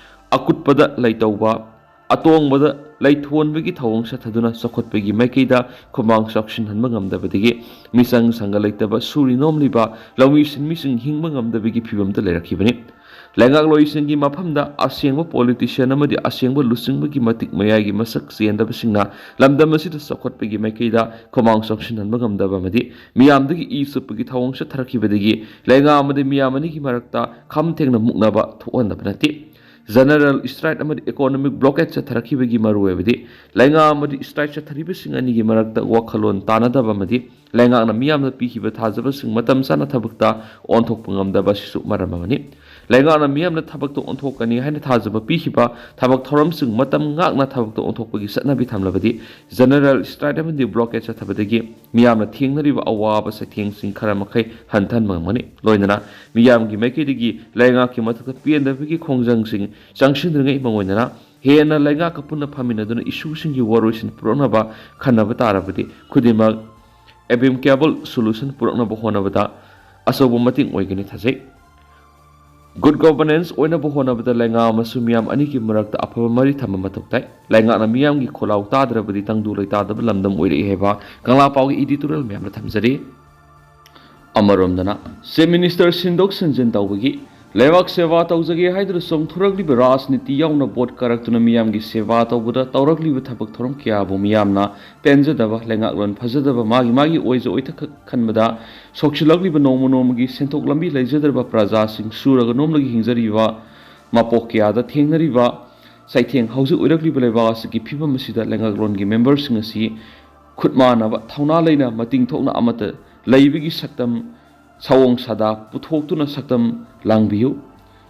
ꯑꯀꯨꯠꯄꯗ ꯂꯩꯇꯧꯕ, ꯑꯇꯣꯡꯕꯗ ꯂꯩꯊꯣꯟꯕꯒꯤ ꯊꯧꯑꯣꯡ ꯆꯠꯊꯗꯨꯅ ꯆꯥꯎꯈꯠꯄꯒꯤ ꯃꯥꯏꯀꯩꯗ ꯈꯨꯃꯥꯡ ꯆꯥꯎꯁꯤꯟꯍꯟꯕ ꯉꯝꯗꯕꯗꯒꯤ ꯃꯤꯆꯪ ꯁꯪꯒ ꯂꯩꯇꯕ ꯁꯨꯔꯤ ꯅꯣꯝꯂꯤꯕ ꯂꯧꯃꯤ ꯁꯤꯟꯃꯤꯁꯤꯡ ꯍꯤꯡꯕ ꯉꯝꯗꯕꯒꯤ ꯐꯤꯕꯝꯗ ꯂꯩꯔꯛꯈꯤꯕꯅꯤ꯫ ꯂꯩꯉꯥꯛꯂꯣꯏꯁꯤꯡꯒꯤ ꯃꯐꯝꯗ ꯑꯁꯦꯡꯕ ꯄꯣꯂꯤꯇꯤꯁꯤꯌꯥꯟ ꯑꯃꯗꯤ ꯑꯁꯦꯡꯕ ꯂꯨꯆꯤꯡꯕꯒꯤ ꯃꯇꯤꯛ ꯃꯌꯥꯏꯒꯤ ꯃꯁꯛ ꯆꯦꯟꯗꯕꯁꯤꯡꯅ ꯂꯝꯗꯝ ꯑꯁꯤꯗ ꯆꯥꯎꯈꯠꯄꯒꯤ ꯃꯥꯏꯀꯩꯗ ꯈꯨꯃꯥꯡ ꯆꯥꯎꯁꯤꯟꯍꯟꯕ ꯉꯝꯗꯕ ꯑꯃꯗꯤ ꯃꯤꯌꯥꯝꯗꯒꯤ ꯏ ꯆꯨꯞꯄꯒꯤ ꯊꯧꯑꯣꯡ ꯆꯠꯊꯔꯛꯈꯤꯕꯗꯒꯤ ꯂꯩꯉꯥꯛ ꯑꯃꯗꯤ ꯃꯤꯌꯥꯝ ꯑꯅꯤꯒꯤ ꯃꯔꯛꯇ ꯈꯝ ꯊꯦꯡꯅ ꯃꯨꯛꯅꯕ ꯊꯣꯛꯍꯟꯗꯕ ꯅꯠꯇꯦ꯫ ꯖꯦꯅꯔꯦꯜ ꯁ꯭ꯇ꯭ꯔꯥꯏꯛ ꯑꯃꯗꯤ ꯏꯀꯣꯅꯣꯃꯤꯛ ꯕ꯭ꯂꯣꯀꯦꯠ ꯆꯠꯊꯔꯛꯈꯤꯕꯒꯤ ꯃꯔꯨꯑꯣꯏꯕꯗꯤ ꯂꯩꯉꯥꯛ ꯑꯃꯗꯤ ꯁ꯭ꯇ꯭ꯔꯥꯏꯛ ꯆꯠꯊꯔꯤꯕꯁꯤꯡ ꯑꯅꯤꯒꯤ ꯃꯔꯛꯇ ꯋꯥꯈꯜꯂꯣꯟ ꯇꯥꯅꯗꯕ ꯑꯃꯗꯤ ꯂꯩꯉꯥꯛꯅ ꯃꯤꯌꯥꯝꯅ ꯄꯤꯈꯤꯕ ꯊꯥꯖꯕꯁꯤꯡ ꯃꯇꯝ ꯆꯥꯅ ꯊꯕꯛꯇ ꯑꯣꯟꯊꯣꯛꯄ ꯉꯝꯗꯕ ꯑꯁꯤꯁꯨ ꯃꯔꯝ ꯑꯃꯅꯤ꯫ ꯂꯩꯉꯥꯛꯅ ꯃꯤꯌꯥꯝꯅ ꯊꯕꯛꯇ ꯑꯣꯟꯊꯣꯛꯀꯅꯤ ꯍꯥꯏꯅ ꯊꯥꯖꯕ ꯄꯤꯈꯤꯕ ꯊꯕꯛ ꯊꯧꯔꯝꯁꯤꯡ ꯃꯇꯝ ꯉꯥꯛꯅ ꯊꯕꯛꯇ ꯑꯣꯟꯊꯣꯛꯄꯒꯤ ꯆꯠꯅꯕꯤ ꯊꯝꯂꯕꯗꯤ ꯖꯦꯅꯔꯦꯜ ꯁ꯭ꯇ꯭ꯔꯥꯏꯛ ꯑꯃꯗꯤ ꯕ꯭ꯂꯣꯀꯦꯠ ꯆꯠꯊꯕꯗꯒꯤ ꯃꯤꯌꯥꯝꯅ ꯊꯦꯡꯅꯔꯤꯕ ꯑꯋꯥꯕ ꯆꯩꯊꯦꯡꯁꯤꯡ ꯈꯔ ꯃꯈꯩ ꯍꯟꯊꯍꯟꯕ ꯉꯝꯒꯅꯤ꯫ ꯂꯣꯏꯅꯅ ꯃꯤꯌꯥꯝꯒꯤ ꯃꯥꯏꯀꯩꯗꯒꯤ ꯂꯩꯉꯥꯛꯀꯤ ꯃꯊꯛꯇ ꯄꯦꯟꯗꯕꯒꯤ ꯈꯣꯡꯖꯪꯁꯤꯡ ꯆꯪꯁꯤꯟꯗ꯭ꯔꯤꯉꯩ ꯃꯉꯣꯏꯗꯅ ꯍꯦꯟꯅ ꯂꯩꯉꯥꯛꯀ ꯄꯨꯟꯅ ꯐꯝꯃꯤꯟꯅꯗꯨꯅ ꯏꯁꯨꯁꯤꯡꯒꯤ ꯋꯥꯔꯣꯏꯁꯤꯟ ꯄꯨꯔꯛꯅꯕ ꯈꯟꯅꯕ ꯇꯥꯔꯕꯗꯤ ꯈꯨꯗꯤꯡꯃꯛ ꯑꯦꯕꯤꯝꯀꯦꯕꯜ ꯁꯣꯂꯨꯁꯟ ꯄꯨꯔꯛꯅꯕ ꯍꯣꯠꯅꯕꯗ ꯑꯆꯧꯕ ꯃꯇꯦꯡ ꯑꯣꯏꯒꯅꯤ ꯊꯥꯖꯩ꯫ ꯒꯨꯗ ꯒꯣꯚꯔꯅꯦꯟꯁ ꯑꯣꯏꯅꯕ ꯍꯣꯠꯅꯕꯗ ꯂꯩꯉꯥꯛ ꯑꯃꯁꯨꯡ ꯃꯤꯌꯥꯝ ꯑꯅꯤꯒꯤ ꯃꯔꯛꯇ ꯑꯐꯕ ꯃꯔꯤ ꯊꯝꯕ ꯃꯊꯧ ꯇꯥꯏ꯫ ꯂꯩꯉꯥꯛꯅ ꯃꯤꯌꯥꯝꯒꯤ ꯈꯣꯜꯂꯥꯎ ꯇꯥꯗ꯭ꯔꯕꯗꯤ ꯇꯪꯗꯨ ꯂꯩꯇꯥꯗꯕ ꯂꯝꯗꯝ ꯑꯣꯏꯔꯛꯏ ꯍꯥꯏꯕ ꯀꯪꯂꯥ ꯄꯥꯎꯒꯤ ꯏꯗꯤꯇꯣꯔꯤꯌꯦꯜ ꯃꯌꯥꯝꯅ ꯊꯝꯖꯔꯤ꯫ ꯑꯃꯔꯣꯝꯗꯅ ꯆꯤꯐ ꯃꯤꯅꯤꯁꯇꯔ ꯁꯤꯟꯗꯣꯛ ꯁꯤꯟꯖꯤꯟ ꯇꯧꯕꯒꯤ ꯂꯩꯕꯥꯛ ꯁꯦꯕꯥ ꯇꯧꯖꯒꯦ ꯍꯥꯏꯗꯨꯅ ꯆꯣꯡꯊꯣꯔꯛꯂꯤꯕ ꯔꯥꯖꯅꯤꯇꯤ ꯌꯥꯎꯅ ꯚꯣꯠ ꯀꯥꯔꯛꯇꯨꯅ ꯃꯤꯌꯥꯝꯒꯤ ꯁꯦꯕꯥ ꯇꯧꯕꯗ ꯇꯧꯔꯛꯂꯤꯕ ꯊꯕꯛ ꯊꯧꯔꯝ ꯀꯌꯥꯕꯨ ꯃꯤꯌꯥꯝꯅ ꯄꯦꯟꯖꯗꯕ, ꯂꯩꯉꯥꯛꯂꯣꯟ ꯐꯖꯗꯕ, ꯃꯥꯒꯤ ꯃꯥꯒꯤ ꯑꯣꯏꯖ ꯑꯣꯏꯊꯛ ꯈꯟꯕꯗ ꯁꯣꯛꯆꯤꯜꯂꯛꯂꯤꯕ ꯅꯣꯡꯃ ꯅꯣꯡꯃꯒꯤ ꯁꯦꯟꯊꯣꯛ ꯂꯝꯕꯤ ꯂꯩꯖꯗ꯭ꯔꯕ ꯄ꯭ꯔꯖꯥꯁꯤꯡ ꯁꯨꯔꯒ ꯅꯣꯝꯂꯒ ꯍꯤꯡꯖꯔꯤꯕ ꯃꯄꯣꯛ ꯀꯌꯥꯗ ꯊꯦꯡꯅꯔꯤꯕ ꯆꯩꯊꯦꯡ ꯍꯧꯖꯤꯛ ꯑꯣꯏꯔꯛꯂꯤꯕ ꯂꯩꯕꯥꯛ ꯑꯁꯤꯒꯤ ꯐꯤꯕꯝ ꯑꯁꯤꯗ ꯂꯩꯉꯥꯛꯂꯣꯟꯒꯤ ꯃꯦꯝꯕꯔꯁꯤꯡ ꯑꯁꯤ ꯈꯨꯠ ꯃꯥꯟꯅꯕ, ꯊꯧꯅꯥ ꯂꯩꯅ, ꯃꯇꯤꯡ ꯊꯣꯛꯅ ꯑꯃꯠꯇ ꯂꯩꯕꯒꯤ ꯁꯛꯇꯝ, ꯁꯑꯣꯡ ꯁꯥꯗꯥ ꯄꯨꯊꯣꯛꯇꯨꯅ ꯁꯛꯇꯝ ꯂꯥꯡꯕꯤꯌꯨ꯫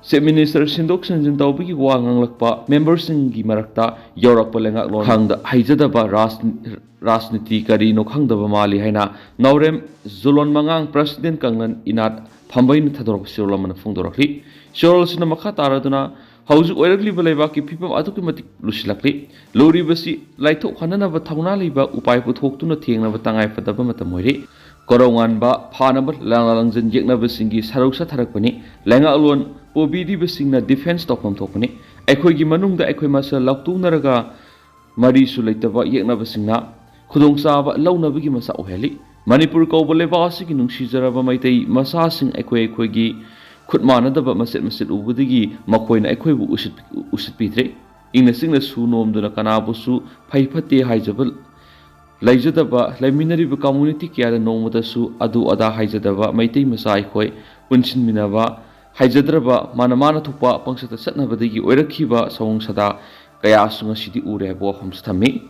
ꯆꯤꯐ ꯃꯤꯅꯤꯁꯇꯔ ꯁꯤꯟꯗꯣꯛ ꯁꯤꯟꯖꯤꯟ ꯇꯧꯕꯒꯤ ꯋꯥ ꯉꯥꯡꯂꯛꯄ ꯃꯦꯝꯕꯔꯁꯤꯡꯒꯤ ꯃꯔꯛꯇ ꯌꯧꯔꯛꯄ ꯂꯩꯉꯥꯛꯂꯣꯟ ꯈꯪꯗ ꯍꯩꯖꯗꯕ ꯔꯥꯖ-, ꯔꯥꯖꯅꯤꯇꯤ ꯀꯔꯤꯅꯣ ꯈꯪꯗꯕ ꯃꯥꯜꯂꯤ ꯍꯥꯏꯅ ꯅꯥꯎꯔꯦꯝ ꯖꯨꯂꯣꯟ ꯃꯉꯥꯡ ꯄ꯭ꯔꯁꯤꯗꯦꯟ ꯀꯪꯂꯟ ꯏꯅꯥꯠ ꯐꯝꯕꯩꯅ ꯊꯥꯗꯣꯔꯛꯄ ꯆꯦꯔꯣꯜ ꯑꯃꯅ ꯐꯣꯡꯗꯣꯔꯛꯂꯤ꯫ ꯆꯦꯔꯣꯜ ꯑꯁꯤꯅ ꯃꯈꯥ ꯇꯥꯔꯗꯨꯅ ꯍꯧꯖꯤꯛ ꯑꯣꯏꯔꯛꯂꯤꯕ ꯂꯩꯕꯥꯛꯀꯤ ꯐꯤꯕꯝ ꯑꯗꯨꯛꯀꯤ ꯃꯇꯤꯛ ꯂꯨꯁꯤꯜꯂꯛꯂꯤ꯫ ꯂꯨꯔꯤꯕꯁꯤ ꯂꯥꯏꯊꯣꯛꯍꯟꯅꯅꯕ ꯊꯧꯅꯥ ꯂꯩꯕ ꯎꯄꯥꯏ ꯄꯨꯊꯣꯛꯇꯨꯅ ꯊꯦꯡꯅꯕ ꯇꯉꯥꯏꯐꯗꯕ ꯃꯇꯝ ꯑꯣꯏꯔꯦ꯫ ꯀꯣꯔꯧꯉꯥꯟꯕ ꯐꯥꯅꯕ ꯂꯥꯡꯂꯥ ꯂꯥꯡꯖꯟ ꯌꯦꯛꯅꯕꯁꯤꯡꯒꯤ ꯁꯔꯨꯛ ꯆꯠꯊꯔꯛꯄꯅꯤ꯫ ꯂꯩꯉꯥꯛꯂꯣꯟ ꯄꯨꯕꯤꯔꯤꯕꯁꯤꯡꯅ ꯗꯤꯐꯦꯟꯁ ꯇꯧꯐꯝ ꯊꯣꯛꯄꯅꯤ꯫ ꯑꯩꯈꯣꯏꯒꯤ ꯃꯅꯨꯡꯗ ꯑꯩꯈꯣꯏ ꯃꯁꯦꯜ ꯂꯥꯎꯇꯣꯛꯅꯔꯒ ꯃꯔꯤꯁꯨ ꯂꯩꯇꯕ ꯌꯦꯛꯅꯕꯁꯤꯡꯅ ꯈꯨꯗꯣꯡꯆꯥꯕ ꯂꯧꯅꯕꯒꯤ ꯃꯆꯥꯛ ꯑꯣꯏꯍꯜꯂꯤ꯫ ꯃꯅꯤꯄꯨꯔ ꯀꯧꯕ ꯂꯩꯕꯥꯛ ꯑꯁꯤꯒꯤ ꯅꯨꯡꯁꯤꯖꯔꯕ ꯃꯩꯇꯩ ꯃꯆꯥꯁꯤꯡ ꯑꯩꯈꯣꯏ ꯑꯩꯈꯣꯏꯒꯤ ꯈꯨꯠ ꯃꯥꯟꯅꯗꯕ ꯃꯆꯦꯠ ꯃꯆꯦꯠ ꯎꯕꯗꯒꯤ ꯃꯈꯣꯏꯅ ꯑꯩꯈꯣꯏꯕꯨ ꯎꯁꯤꯠ-, ꯎꯁꯤꯠꯄꯤꯗ꯭ꯔꯦ꯫ ꯏꯪꯅ ꯆꯤꯛꯅ ꯁꯨ ꯅꯣꯝꯗꯨꯅ ꯀꯅꯥꯕꯨꯁꯨ ꯐꯩ ꯐꯠꯇꯦ ꯍꯥꯏꯖꯕ ꯂꯩꯖꯗꯕ, ꯂꯩꯃꯤꯟꯅꯔꯤꯕ community ꯀꯌꯥꯗ ꯅꯣꯡꯃꯇꯁꯨ ꯑꯗꯨ ꯑꯗꯥ ꯍꯥꯏꯖꯗꯕ ꯃꯩꯇꯩ ꯃꯆꯥ ꯑꯩꯈꯣꯏ ꯄꯨꯟꯁꯤꯟꯃꯤꯟꯅꯕ ꯍꯩꯖꯗ꯭ꯔꯕ, ꯃꯥꯅ ꯃꯥꯅ ꯊꯣꯛꯄ ꯄꯪꯆꯠꯇ ꯆꯠꯅꯕꯗꯒꯤ ꯑꯣꯏꯔꯛꯈꯤꯕ ꯁꯑꯣꯡ ꯁꯥꯗꯥ ꯀꯌꯥꯁꯨ ꯉꯁꯤꯗꯤ ꯎꯔꯦ ꯍꯥꯏꯕ ꯋꯥꯐꯝꯁꯨ ꯊꯝꯃꯤ꯫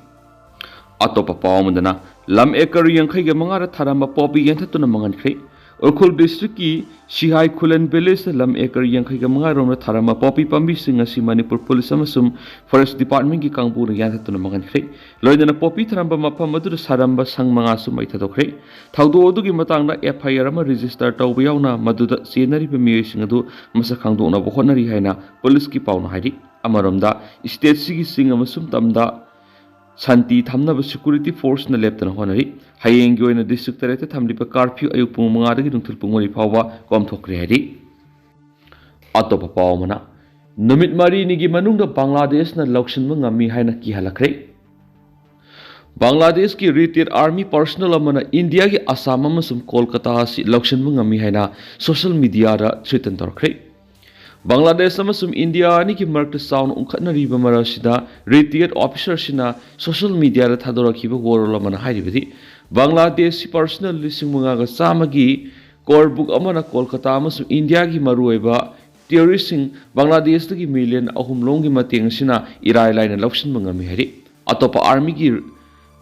ꯑꯇꯣꯞꯄ ꯄꯥꯎ ꯑꯃꯗꯅ, ꯂꯝ ꯑꯦꯀꯔ ꯌꯥꯡꯈꯩꯒ ꯃꯉꯥꯗ ꯊꯥꯔꯝꯕ ꯄꯣꯄꯤ ꯌꯥꯟꯊꯠꯇꯨꯅ ꯃꯥꯡꯍꯟꯈ꯭ꯔꯦ꯫ ꯎꯈ꯭ꯔꯨꯜ ꯗꯤꯁꯇ꯭ꯔꯤꯛꯀꯤ ꯁꯤꯍꯥꯏ ꯈꯨꯂꯦꯟ ꯚꯤꯂꯦꯖꯇ ꯂꯝ ꯑꯦꯀꯔ ꯌꯥꯡꯈꯩꯒ ꯃꯉꯥꯔꯣꯝꯗ ꯊꯥꯔꯝꯕ ꯄꯣꯄꯤ ꯄꯥꯝꯕꯤꯁꯤꯡ ꯑꯁꯤ ꯃꯅꯤꯄꯨꯔ ꯄꯨꯂꯤꯁ ꯑꯃꯁꯨꯡ ꯐꯣꯔꯦꯁ ꯗꯤꯄꯥꯔꯠꯃꯦꯟꯒꯤ ꯀꯥꯡꯕꯨꯅ ꯌꯥꯟꯊꯠꯇꯨꯅ ꯃꯥꯡꯍꯟꯈ꯭ꯔꯦ꯫ ꯂꯣꯏꯅꯅ ꯄꯣꯄꯤ ꯊꯥꯔꯝꯕ ꯃꯐꯝ ꯑꯗꯨꯗ ꯁꯥꯔꯝꯕ ꯁꯪ ꯃꯉꯥꯁꯨ ꯃꯩ ꯊꯥꯗꯣꯛꯈ꯭ꯔꯦ꯫ ꯊꯧꯗꯣꯛ ꯑꯗꯨꯒꯤ ꯃꯇꯥꯡꯗ ꯑꯦꯐ ꯑꯥꯏ ꯑꯥꯔ ꯑꯃ ꯔꯦꯖꯤꯁꯇꯔ ꯇꯧꯕ ꯌꯥꯎꯅ ꯃꯗꯨꯗ ꯆꯦꯟꯅꯔꯤꯕ ꯃꯤꯑꯣꯏꯁꯤꯡ ꯑꯗꯨ ꯃꯁꯛ ꯈꯪꯗꯣꯛꯅꯕ ꯍꯣꯠꯅꯔꯤ ꯍꯥꯏꯅ ꯄꯨꯂꯤꯁꯀꯤ ꯄꯥꯎꯅ ꯍꯥꯏꯔꯤ꯫ ꯑꯃꯔꯣꯝꯗ, ꯁ꯭ꯇꯦꯠꯁꯤꯒꯤ ꯆꯤꯡ ꯑꯃꯁꯨꯡ ꯇꯝꯗ ꯁꯥꯟꯇꯤ ꯊꯝꯅꯕ ꯁꯦꯀ꯭ꯌꯨꯔꯤꯇꯤ ꯐꯣꯔꯁꯅ ꯂꯦꯞꯇꯅ ꯍꯣꯠꯅꯔꯤ꯫ ꯍꯌꯦꯡꯒꯤ ꯑꯣꯏꯅ ꯗꯤꯁꯇ꯭ꯔꯤꯛ ꯇꯔꯦꯠꯇ ꯊꯝꯂꯤꯕ ꯀꯥꯔꯐ꯭ꯌꯨ ꯑꯌꯨꯛ ꯄꯨꯡ ꯃꯉꯥꯗꯒꯤ ꯅꯨꯡꯊꯤꯜ ꯄꯨꯡ ꯃꯔꯤ ꯐꯥꯎꯕ ꯀꯣꯝꯊꯣꯛꯈ꯭ꯔꯦ ꯍꯥꯏꯔꯤ꯫ ꯑꯇꯣꯞꯄ ꯄꯥꯎ ꯑꯃꯅ, ꯅꯨꯃꯤꯠ ꯃꯔꯤꯅꯤꯒꯤ ꯃꯅꯨꯡꯗ ꯕꯪꯒ꯭ꯂꯥꯗꯦꯁꯅ ꯂꯧꯁꯤꯟꯕ ꯉꯝꯃꯤ ꯍꯥꯏꯅ ꯀꯤꯍꯜꯂꯛꯈ꯭ꯔꯦ꯫ ꯕꯪꯒ꯭ꯂꯥꯗꯦꯁꯀꯤ ꯔꯤꯇꯥꯌꯔ ꯑꯥꯔꯃꯤ ꯄꯔꯁꯅꯦꯜ ꯑꯃꯅ ꯏꯟꯗꯤꯌꯥꯒꯤ ꯑꯁꯥꯝ ꯑꯃꯁꯨꯡ ꯀꯣꯜꯀꯇꯥ ꯑꯁꯤ ꯂꯧꯁꯤꯟꯕ ꯉꯝꯃꯤ ꯍꯥꯏꯅ ꯁꯣꯁꯤꯌꯦꯜ ꯃꯤꯗꯤꯌꯥꯗ ꯊ꯭ꯔꯦꯇꯟ ꯇꯧꯔꯛꯈ꯭ꯔꯦ꯫ ꯕꯪꯒ꯭ꯂꯥꯗꯦꯁ ꯑꯃꯁꯨꯡ ꯏꯟꯗꯤꯌꯥ ꯑꯅꯤꯒꯤ ꯃꯔꯛꯇ ꯆꯥꯎꯅ ꯎꯪꯈꯠꯅꯔꯤꯕ ꯃꯔꯛ ꯑꯁꯤꯗ ꯔꯤꯇꯥꯌꯔ ꯑꯣꯐꯤꯁꯥꯔꯁꯤꯅ ꯁꯣꯁꯤꯌꯦꯜ ꯃꯤꯗꯤꯌꯥꯗ ꯊꯥꯗꯣꯔꯛꯈꯤꯕ ꯋꯥꯔꯣꯜ ꯑꯃꯅ ꯍꯥꯏꯔꯤꯕꯗꯤ, ꯕꯪꯒ꯭ꯂꯥꯗꯦꯁꯀꯤ ꯄꯔꯁꯅꯦꯜ ꯂꯤꯁꯤꯡ ꯃꯉꯥꯒ ꯆꯥꯝꯃꯒꯤ ꯀꯣꯔ ꯕꯨꯛ ꯑꯃꯅ ꯀꯣꯜꯀꯇꯥ ꯑꯃꯁꯨꯡ ꯏꯟꯗꯤꯌꯥꯒꯤ ꯃꯔꯨꯑꯣꯏꯕ ꯇꯦꯔꯣꯔꯤꯁꯁꯤꯡ ꯕꯪꯒ꯭ꯂꯥꯗꯦꯁꯇꯒꯤ ꯃꯤꯂꯤꯌꯟ ꯑꯍꯨꯝ ꯂꯣꯝꯒꯤ ꯃꯇꯦꯡ ꯑꯁꯤꯅ ꯏꯔꯥꯏ ꯂꯥꯏꯅ ꯂꯧꯁꯤꯟꯕ ꯉꯝꯃꯤ ꯍꯥꯏꯔꯤ꯫ ꯑꯇꯣꯞꯄ ꯑꯥꯔꯃꯤꯒꯤ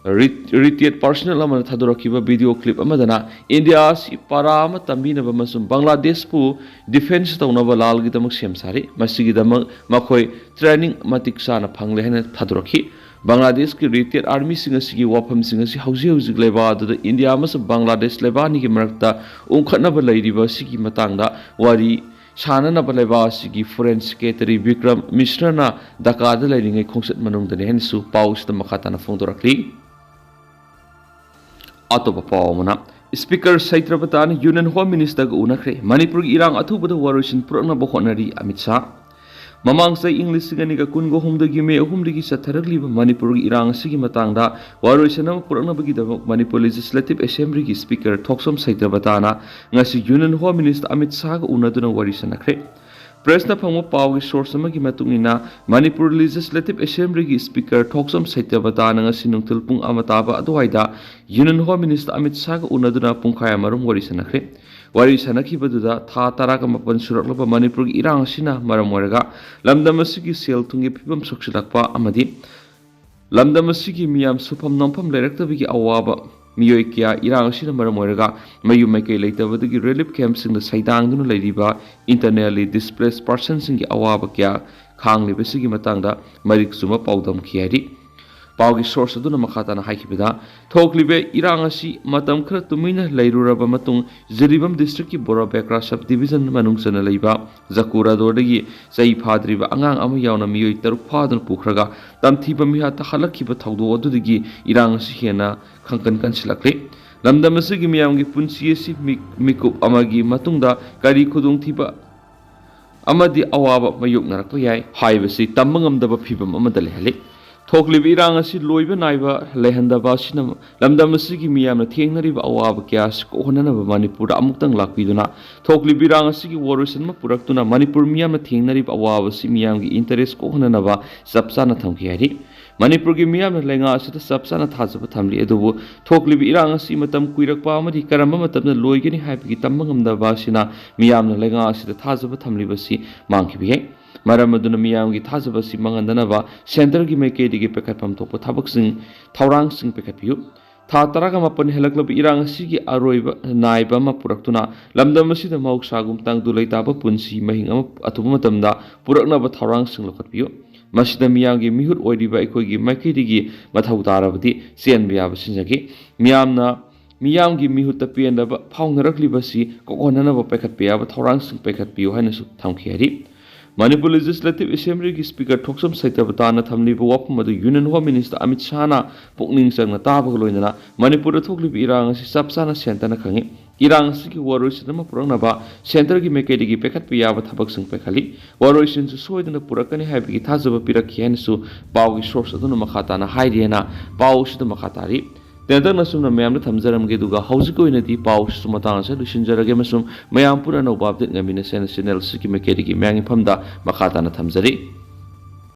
ꯔꯤ-, ꯔꯤꯇꯥꯌꯔ ꯄꯔꯁꯅꯦꯜ ꯑꯃꯅ ꯊꯥꯗꯣꯔꯛꯈꯤꯕ ꯚꯤꯗꯤꯑꯣ ꯀ꯭ꯂꯤꯞ ꯑꯃꯗꯅ ꯏꯟꯗꯤꯌꯥ ꯑꯁꯤ ꯄꯔꯥ ꯑꯃ ꯇꯝꯕꯤꯅꯕ ꯑꯃꯁꯨꯡ ꯕꯪꯒ꯭ꯂꯥꯗꯦꯁꯄꯨ ꯗꯤꯐꯦꯟꯁ ꯇꯧꯅꯕ ꯂꯥꯜꯒꯤꯗꯃꯛ ꯁꯦꯝ ꯁꯥꯔꯤ꯫ ꯃꯁꯤꯒꯤꯗꯃꯛ ꯃꯈꯣꯏ ꯇ꯭ꯔꯦꯅꯤꯡ ꯃꯇꯤꯛ ꯆꯥꯅ ꯐꯪꯂꯦ ꯍꯥꯏꯅ ꯊꯥꯗꯣꯔꯛꯈꯤ꯫ ꯕꯪꯒ꯭ꯂꯥꯗꯦꯁꯀꯤ ꯔꯤꯇꯥꯌꯔ ꯑꯥꯔꯃꯤꯁꯤꯡ ꯑꯁꯤꯒꯤ ꯋꯥꯐꯝꯁꯤꯡ ꯑꯁꯤ ꯍꯧꯖꯤꯛ ꯍꯧꯖꯤꯛ ꯂꯩꯕꯥꯛ ꯑꯗꯨꯗ ꯏꯟꯗꯤꯌꯥ ꯑꯃꯁꯨꯡ ꯕꯪꯒ꯭ꯂꯥꯗꯦꯁ ꯂꯩꯕꯥꯛ ꯑꯅꯤꯒꯤ ꯃꯔꯛꯇ ꯎꯪꯈꯠꯅꯕ ꯂꯩꯔꯤꯕ ꯑꯁꯤꯒꯤ ꯃꯇꯥꯡꯗ ꯋꯥꯔꯤ ꯁꯥꯅꯅꯕ ꯂꯩꯕꯥꯛ ꯑꯁꯤꯒꯤ ꯐꯣꯔꯦꯟ ꯁꯦꯀ꯭ꯔꯦꯇꯔꯤ ꯕꯤꯀ꯭ꯔꯝ ꯃꯤꯁ꯭ꯔꯅ ꯙꯥꯀꯥꯗ ꯂꯩꯔꯤꯉꯩ ꯈꯣꯡꯆꯠ ꯃꯅꯨꯡꯗꯅꯤ ꯍꯥꯏꯅꯁꯨ ꯄꯥꯎꯁꯤꯗ ꯃꯈꯥ ꯇꯥꯅ ꯐꯣꯡꯗꯣꯔꯛꯂꯤ꯫ ꯑꯇꯣꯞꯄ ꯄꯥꯎ ꯑꯃꯅ, ꯁ꯭ꯄꯤꯀꯔ ꯁꯩꯇ꯭ꯔꯄꯇꯥꯅ ꯌꯨꯅꯤꯌꯟ ꯍꯣꯝ ꯃꯤꯅꯤꯁꯇꯔꯒ ꯎꯅꯈ꯭ꯔꯦ꯫ ꯃꯅꯤꯄꯨꯔꯒꯤ ꯏꯔꯥꯡ ꯑꯊꯨꯕꯗ ꯋꯥꯔꯣꯏꯁꯤꯟ ꯄꯨꯔꯛꯅꯕ ꯍꯣꯠꯅꯔꯤ ꯑꯃꯤꯠ ꯁꯥꯍ꯫ ꯃꯃꯥꯡ ꯆꯍꯤ ꯏꯪ ꯂꯤꯁꯤꯡ ꯑꯅꯤꯒ ꯀꯨꯟꯒ ꯑꯍꯨꯝꯗꯒꯤ ꯃꯦ ꯑꯍꯨꯝꯗꯒꯤ ꯆꯠꯊꯔꯛꯂꯤꯕ ꯃꯅꯤꯄꯨꯔꯒꯤ ꯏꯔꯥꯡ ꯑꯁꯤꯒꯤ ꯃꯇꯥꯡꯗ ꯋꯥꯔꯣꯏꯁꯤꯟ ꯑꯃ ꯄꯨꯔꯛꯅꯕꯒꯤꯗꯃꯛ ꯃꯅꯤꯄꯨꯔ Legislative Assemblyꯒꯤ Speaker ꯊꯣꯛꯆꯣꯝ ꯁꯩꯇ꯭ꯌꯕꯇꯥꯅ ꯉꯁꯤ Union Home Minister ꯑꯃꯤꯠ ꯁꯥꯍꯒ ꯎꯅꯗꯨꯅ ꯋꯥꯔꯤ ꯁꯥꯟꯅꯈ꯭ꯔꯦ꯫ Pressꯅ ꯐꯪꯕ ꯄꯥꯎꯒꯤ source ꯑꯃꯒꯤ ꯃꯇꯨꯡ ꯏꯟꯅ, ꯃꯅꯤꯄꯨꯔ Legislative Assemblyꯒꯤ Speaker ꯊꯣꯛꯆꯣꯝ ꯁꯩꯇ꯭ꯌꯕꯇꯥꯅ ꯉꯁꯤ ꯅꯨꯡꯊꯤꯜ ꯄꯨꯡ ꯑꯃ ꯇꯥꯕ ꯑꯗꯨꯋꯥꯏꯗ Union Home Minister ꯑꯃꯤꯠ ꯁꯥꯍꯒ ꯎꯅꯗꯨꯅ ꯄꯨꯡꯈꯥꯏ ꯑꯃꯔꯣꯝ ꯋꯥꯔꯤ ꯁꯥꯟꯅꯈ꯭ꯔꯦ꯫ ꯋꯥꯔꯤ ꯁꯥꯟꯅꯈꯤꯕꯗꯨꯗ ꯊꯥ ꯇꯔꯥꯒ ꯃꯥꯄꯟ ꯁꯨꯔꯛꯂꯕ ꯃꯅꯤꯄꯨꯔꯒꯤ ꯏꯔꯥꯡ ꯑꯁꯤꯅ ꯃꯔꯝ ꯑꯣꯏꯔꯒ ꯂꯝꯗꯝ ꯑꯁꯤꯒꯤ ꯁꯦꯜ ꯊꯨꯝꯒꯤ ꯐꯤꯕꯝ ꯁꯣꯛꯆꯤꯜꯂꯛꯄ ꯑꯃꯗꯤ ꯂꯝꯗꯝ ꯑꯁꯤꯒꯤ ꯃꯤꯌꯥꯝ ꯁꯨꯐꯝ ꯅꯣꯝꯐꯝ ꯂꯩꯔꯛꯇꯕꯒꯤ ꯑꯋꯥꯕ, ꯃꯤꯑꯣꯏ ꯀꯌꯥ ꯏꯔꯥꯡ ꯑꯁꯤꯅ ꯃꯔꯝ ꯑꯣꯏꯔꯒ ꯃꯌꯨꯝ ꯃꯥꯏꯀꯩ ꯂꯩꯇꯕꯗꯒꯤ relief campꯁꯤꯡꯗ ꯁꯩꯗꯥꯡꯗꯨꯅ ꯂꯩꯔꯤꯕ internally displaced personꯁꯤꯡꯒꯤ ꯑꯋꯥꯕ ꯀꯌꯥ ꯈꯥꯡꯂꯤꯕꯁꯤꯒꯤ ꯃꯇꯥꯡꯗ ꯃꯔꯤꯛ ꯆꯨꯝꯕ ꯄꯥꯎꯗꯝꯈꯤ ꯍꯥꯏꯔꯤ꯫ ꯄꯥꯎꯒꯤ source ꯑꯗꯨꯅ ꯃꯈꯥ ꯇꯥꯅ ꯍꯥꯏꯈꯤꯕꯗ, ꯊꯣꯛꯂꯤꯕ ꯏꯔꯥꯡ ꯑꯁꯤ ꯃꯇꯝ ꯈꯔ ꯇꯨꯃꯤꯟꯅ ꯂꯩꯔꯨꯔꯕ ꯃꯇꯨꯡ, ꯖꯤꯔꯤꯕꯥꯝ districtꯀꯤ ꯕꯣꯔꯥ ꯕꯦꯀ꯭ꯔꯥ sub division ꯃꯅꯨꯡ ꯆꯟꯅ ꯂꯩꯕ ꯖꯀꯨꯔꯥꯗꯣꯔꯗꯒꯤ ꯆꯩ ꯐꯥꯗ꯭ꯔꯤꯕ ꯑꯉꯥꯡ ꯑꯃ ꯌꯥꯎꯅ ꯃꯤꯑꯣꯏ ꯇꯔꯨꯛ ꯐꯥꯗꯨꯅ ꯄꯨꯈ꯭ꯔꯒ ꯇꯝꯊꯤꯕ ꯃꯤꯍꯥꯠꯇ ꯍꯜꯂꯛꯈꯤꯕ ꯊꯧꯗꯣꯛ ꯑꯗꯨꯗꯒꯤ ꯏꯔꯥꯡ ꯑꯁꯤ ꯍꯦꯟꯅ ꯈꯪꯀꯟ ꯀꯟꯁꯤꯜꯂꯛꯂꯤ꯫ ꯂꯝꯗꯝ ꯑꯁꯤꯒꯤ ꯃꯤꯌꯥꯝꯒꯤ ꯄꯨꯟꯁꯤ ꯑꯁꯤ ꯃꯤ-, ꯃꯤꯀꯨꯞ ꯑꯃꯒꯤ ꯃꯇꯨꯡꯗ ꯀꯔꯤ ꯈꯨꯗꯣꯡꯊꯤꯕ ꯑꯃꯗꯤ ꯑꯋꯥꯕ ꯃꯥꯌꯣꯛꯅꯔꯛꯄ ꯌꯥꯏ ꯍꯥꯏꯕꯁꯤ ꯇꯝꯕ ꯉꯝꯗꯕ ꯐꯤꯚꯝ ꯑꯃꯗ ꯂꯩꯍꯜꯂꯤ꯫ ꯊꯣꯛꯂꯤꯕ ꯏꯔꯥꯡ ꯑꯁꯤ ꯂꯣꯏꯕ ꯅꯥꯏꯕ ꯂꯩꯍꯟꯗꯕ ꯑꯁꯤꯅ ꯂꯝꯗꯝ ꯑꯁꯤꯒꯤ ꯃꯤꯌꯥꯝꯅ ꯊꯦꯡꯅꯔꯤꯕ ꯑꯋꯥꯕ ꯀꯌꯥ ꯑꯁꯤ ꯀꯣꯛꯍꯟꯅꯅꯕ ꯃꯅꯤꯄꯨꯔꯗ ꯑꯃꯨꯛꯇꯪ ꯂꯥꯛꯄꯤꯗꯨꯅ ꯊꯣꯛꯂꯤꯕ ꯏꯔꯥꯡ ꯑꯁꯤꯒꯤ ꯋꯥꯔꯣꯏꯁꯤꯟ ꯑꯃ ꯄꯨꯔꯛꯇꯨꯅ ꯃꯅꯤꯄꯨꯔ ꯃꯤꯌꯥꯝꯅ ꯊꯦꯡꯅꯔꯤꯕ ꯑꯋꯥꯕ ꯑꯁꯤ ꯃꯤꯌꯥꯝꯒꯤ interest ꯀꯣꯛꯍꯟꯅꯅꯕ ꯆꯞ ꯆꯥꯅ ꯊꯝꯈꯤ ꯍꯥꯏꯔꯤ꯫ ꯃꯅꯤꯄꯨꯔꯒꯤ ꯃꯤꯌꯥꯝꯅ ꯂꯩꯉꯥꯛ ꯑꯁꯤꯗ ꯆꯞ ꯆꯥꯅ ꯊꯥꯖꯕ ꯊꯝꯂꯤ, ꯑꯗꯨꯕꯨ ꯊꯣꯛꯂꯤꯕ ꯏꯔꯥꯡ ꯑꯁꯤ ꯃꯇꯝ ꯀꯨꯏꯔꯛꯄ ꯑꯃꯗꯤ ꯀꯔꯝꯕ ꯃꯇꯝꯗ ꯂꯣꯏꯒꯅꯤ ꯍꯥꯏꯕꯒꯤ ꯇꯝꯕ ꯉꯝꯗꯕ ꯑꯁꯤꯅ ꯃꯤꯌꯥꯝꯅ ꯂꯩꯉꯥꯛ ꯑꯁꯤꯗ ꯊꯥꯖꯕ ꯊꯝꯂꯤꯕꯁꯤ ꯃꯥꯡꯈꯤꯕ ꯌꯥꯏ꯫ ꯃꯔꯝ ꯑꯗꯨꯅ ꯃꯤꯌꯥꯝꯒꯤ ꯊꯥꯖꯕ ꯑꯁꯤ ꯃꯥꯡꯍꯟꯗꯅꯕ centreꯒꯤ ꯃꯥꯏꯀꯩꯗꯒꯤ ꯄꯥꯏꯈꯠꯐꯝ ꯊꯣꯛꯄ ꯊꯕꯛꯁꯤꯡ, ꯊꯧꯔꯥꯡꯁꯤꯡ ꯄꯥꯏꯈꯠꯄꯤꯌꯨ꯫ ꯊꯥ ꯇꯔꯥꯒ ꯃꯥꯄꯟ ꯍꯦꯜꯂꯛꯂꯕ ꯏꯔꯥꯡ ꯑꯁꯤꯒꯤ ꯑꯔꯣꯏꯕ ꯅꯥꯏꯕ ꯑꯃ ꯄꯨꯔꯛꯇꯨꯅ ꯂꯝꯗꯝ ꯑꯁꯤꯗ ꯃꯍꯧꯁꯥꯒꯨꯝ ꯇꯥꯡꯗꯨ ꯂꯩꯇꯥꯕ ꯄꯨꯟꯁꯤ ꯃꯍꯤꯡ ꯑꯃ ꯑꯊꯨꯕ ꯃꯇꯝꯗ ꯄꯨꯔꯛꯅꯕ ꯊꯧꯔꯥꯡꯁꯤꯡ ꯂꯧꯈꯠꯄꯤꯌꯨ꯫ ꯃꯁꯤꯗ ꯃꯤꯌꯥꯝꯒꯤ ꯃꯤꯍꯨꯠ ꯑꯣꯏꯔꯤꯕ ꯑꯩꯈꯣꯏꯒꯤ ꯃꯥꯏꯀꯩꯗꯒꯤ ꯃꯊꯧ ꯇꯥꯔꯕꯗꯤ ꯆꯦꯟꯕ ꯌꯥꯕ ꯁꯤꯟꯖꯒꯦ꯫ ꯃꯤꯌꯥꯝꯅ, ꯃꯤꯌꯥꯝꯒꯤ ꯃꯤꯍꯨꯠꯇ ꯄꯦꯟꯗꯕ ꯐꯥꯎꯅꯔꯛꯂꯤꯕꯁꯤ ꯀꯣꯛꯍꯟꯅꯅꯕ ꯄꯥꯏꯈꯠꯄ ꯌꯥꯕ ꯊꯧꯔꯥꯡꯁꯤꯡ ꯄꯥꯏꯈꯠꯄꯤꯌꯨ ꯍꯥꯏꯅꯁꯨ ꯊꯝꯈꯤ ꯍꯥꯏꯔꯤ꯫ ꯃꯅꯤꯄꯨꯔ Legislative Assemblyꯒꯤ Speaker ꯊꯣꯛꯆꯣꯝ ꯁꯩꯇ꯭ꯌꯕꯇꯥꯅ ꯊꯝꯂꯤꯕ ꯋꯥꯐꯝ ꯑꯗꯨ Union Home Minister ꯑꯃꯤꯠ ꯁꯥꯍꯅ ꯄꯨꯛꯅꯤꯡ ꯆꯪꯅ ꯇꯥꯕꯒ ꯂꯣꯏꯅꯅ ꯃꯅꯤꯄꯨꯔꯗ ꯊꯣꯛꯂꯤꯕ ꯏꯔꯥꯡ ꯑꯁꯤ ꯆꯞ ꯆꯥꯅ centreꯅ ꯈꯪꯏ꯫ ꯏꯔꯥꯡ ꯑꯁꯤꯒꯤ ꯋꯥꯔꯣꯏꯁꯤꯟ ꯑꯃ ꯄꯨꯔꯛꯅꯕ ꯁꯦꯟꯇꯔꯒꯤ ꯃꯥꯏꯀꯩꯗꯒꯤ ꯄꯥꯏꯈꯠꯄ ꯌꯥꯕ ꯊꯕꯛꯁꯤꯡ ꯄꯥꯏꯈꯠꯂꯤ꯫ ꯋꯥꯔꯣꯏꯁꯤꯟꯁꯨ ꯁꯣꯏꯗꯅ ꯄꯨꯔꯛꯀꯅꯤ ꯍꯥꯏꯕꯒꯤ ꯊꯥꯖꯕ ꯄꯤꯔꯛꯈꯤ ꯍꯥꯏꯅꯁꯨ ꯄꯥꯎꯒꯤ ꯁꯣꯔꯁ ꯑꯗꯨꯅ ꯃꯈꯥ ꯇꯥꯅ ꯍꯥꯏꯔꯤ ꯍꯥꯏꯅ ꯄꯥꯎ ꯑꯁꯤꯗ ꯃꯈꯥ ꯇꯥꯔꯤ꯫ ꯇꯦꯟꯇꯛꯅ ꯑꯁꯨꯝꯅ ꯃꯌꯥꯝꯗ ꯊꯝꯖꯔꯝꯒꯦ, ꯑꯗꯨꯒ ꯍꯧꯖꯤꯛꯀꯤ ꯑꯣꯏꯅꯗꯤ ꯄꯥꯎ ꯑꯁꯤꯁꯨ ꯃꯇꯥꯡ ꯑꯁꯤꯗ ꯂꯣꯏꯁꯤꯟꯖꯔꯒꯦ ꯑꯃꯁꯨꯡ ꯃꯌꯥꯝ ꯄꯨꯟꯅ ꯑꯅꯧꯕ ꯑꯞꯗꯦꯠ ꯉꯥꯏꯃꯤꯟꯅꯁꯦꯅ ꯆꯦꯅꯦꯜ ꯑꯁꯤꯒꯤ ꯃꯥꯏꯀꯩꯗꯒꯤ ꯃꯌꯥꯝꯒꯤ ꯃꯐꯝꯗ ꯃꯈꯥ ꯇꯥꯅ ꯊꯝꯖꯔꯤ꯫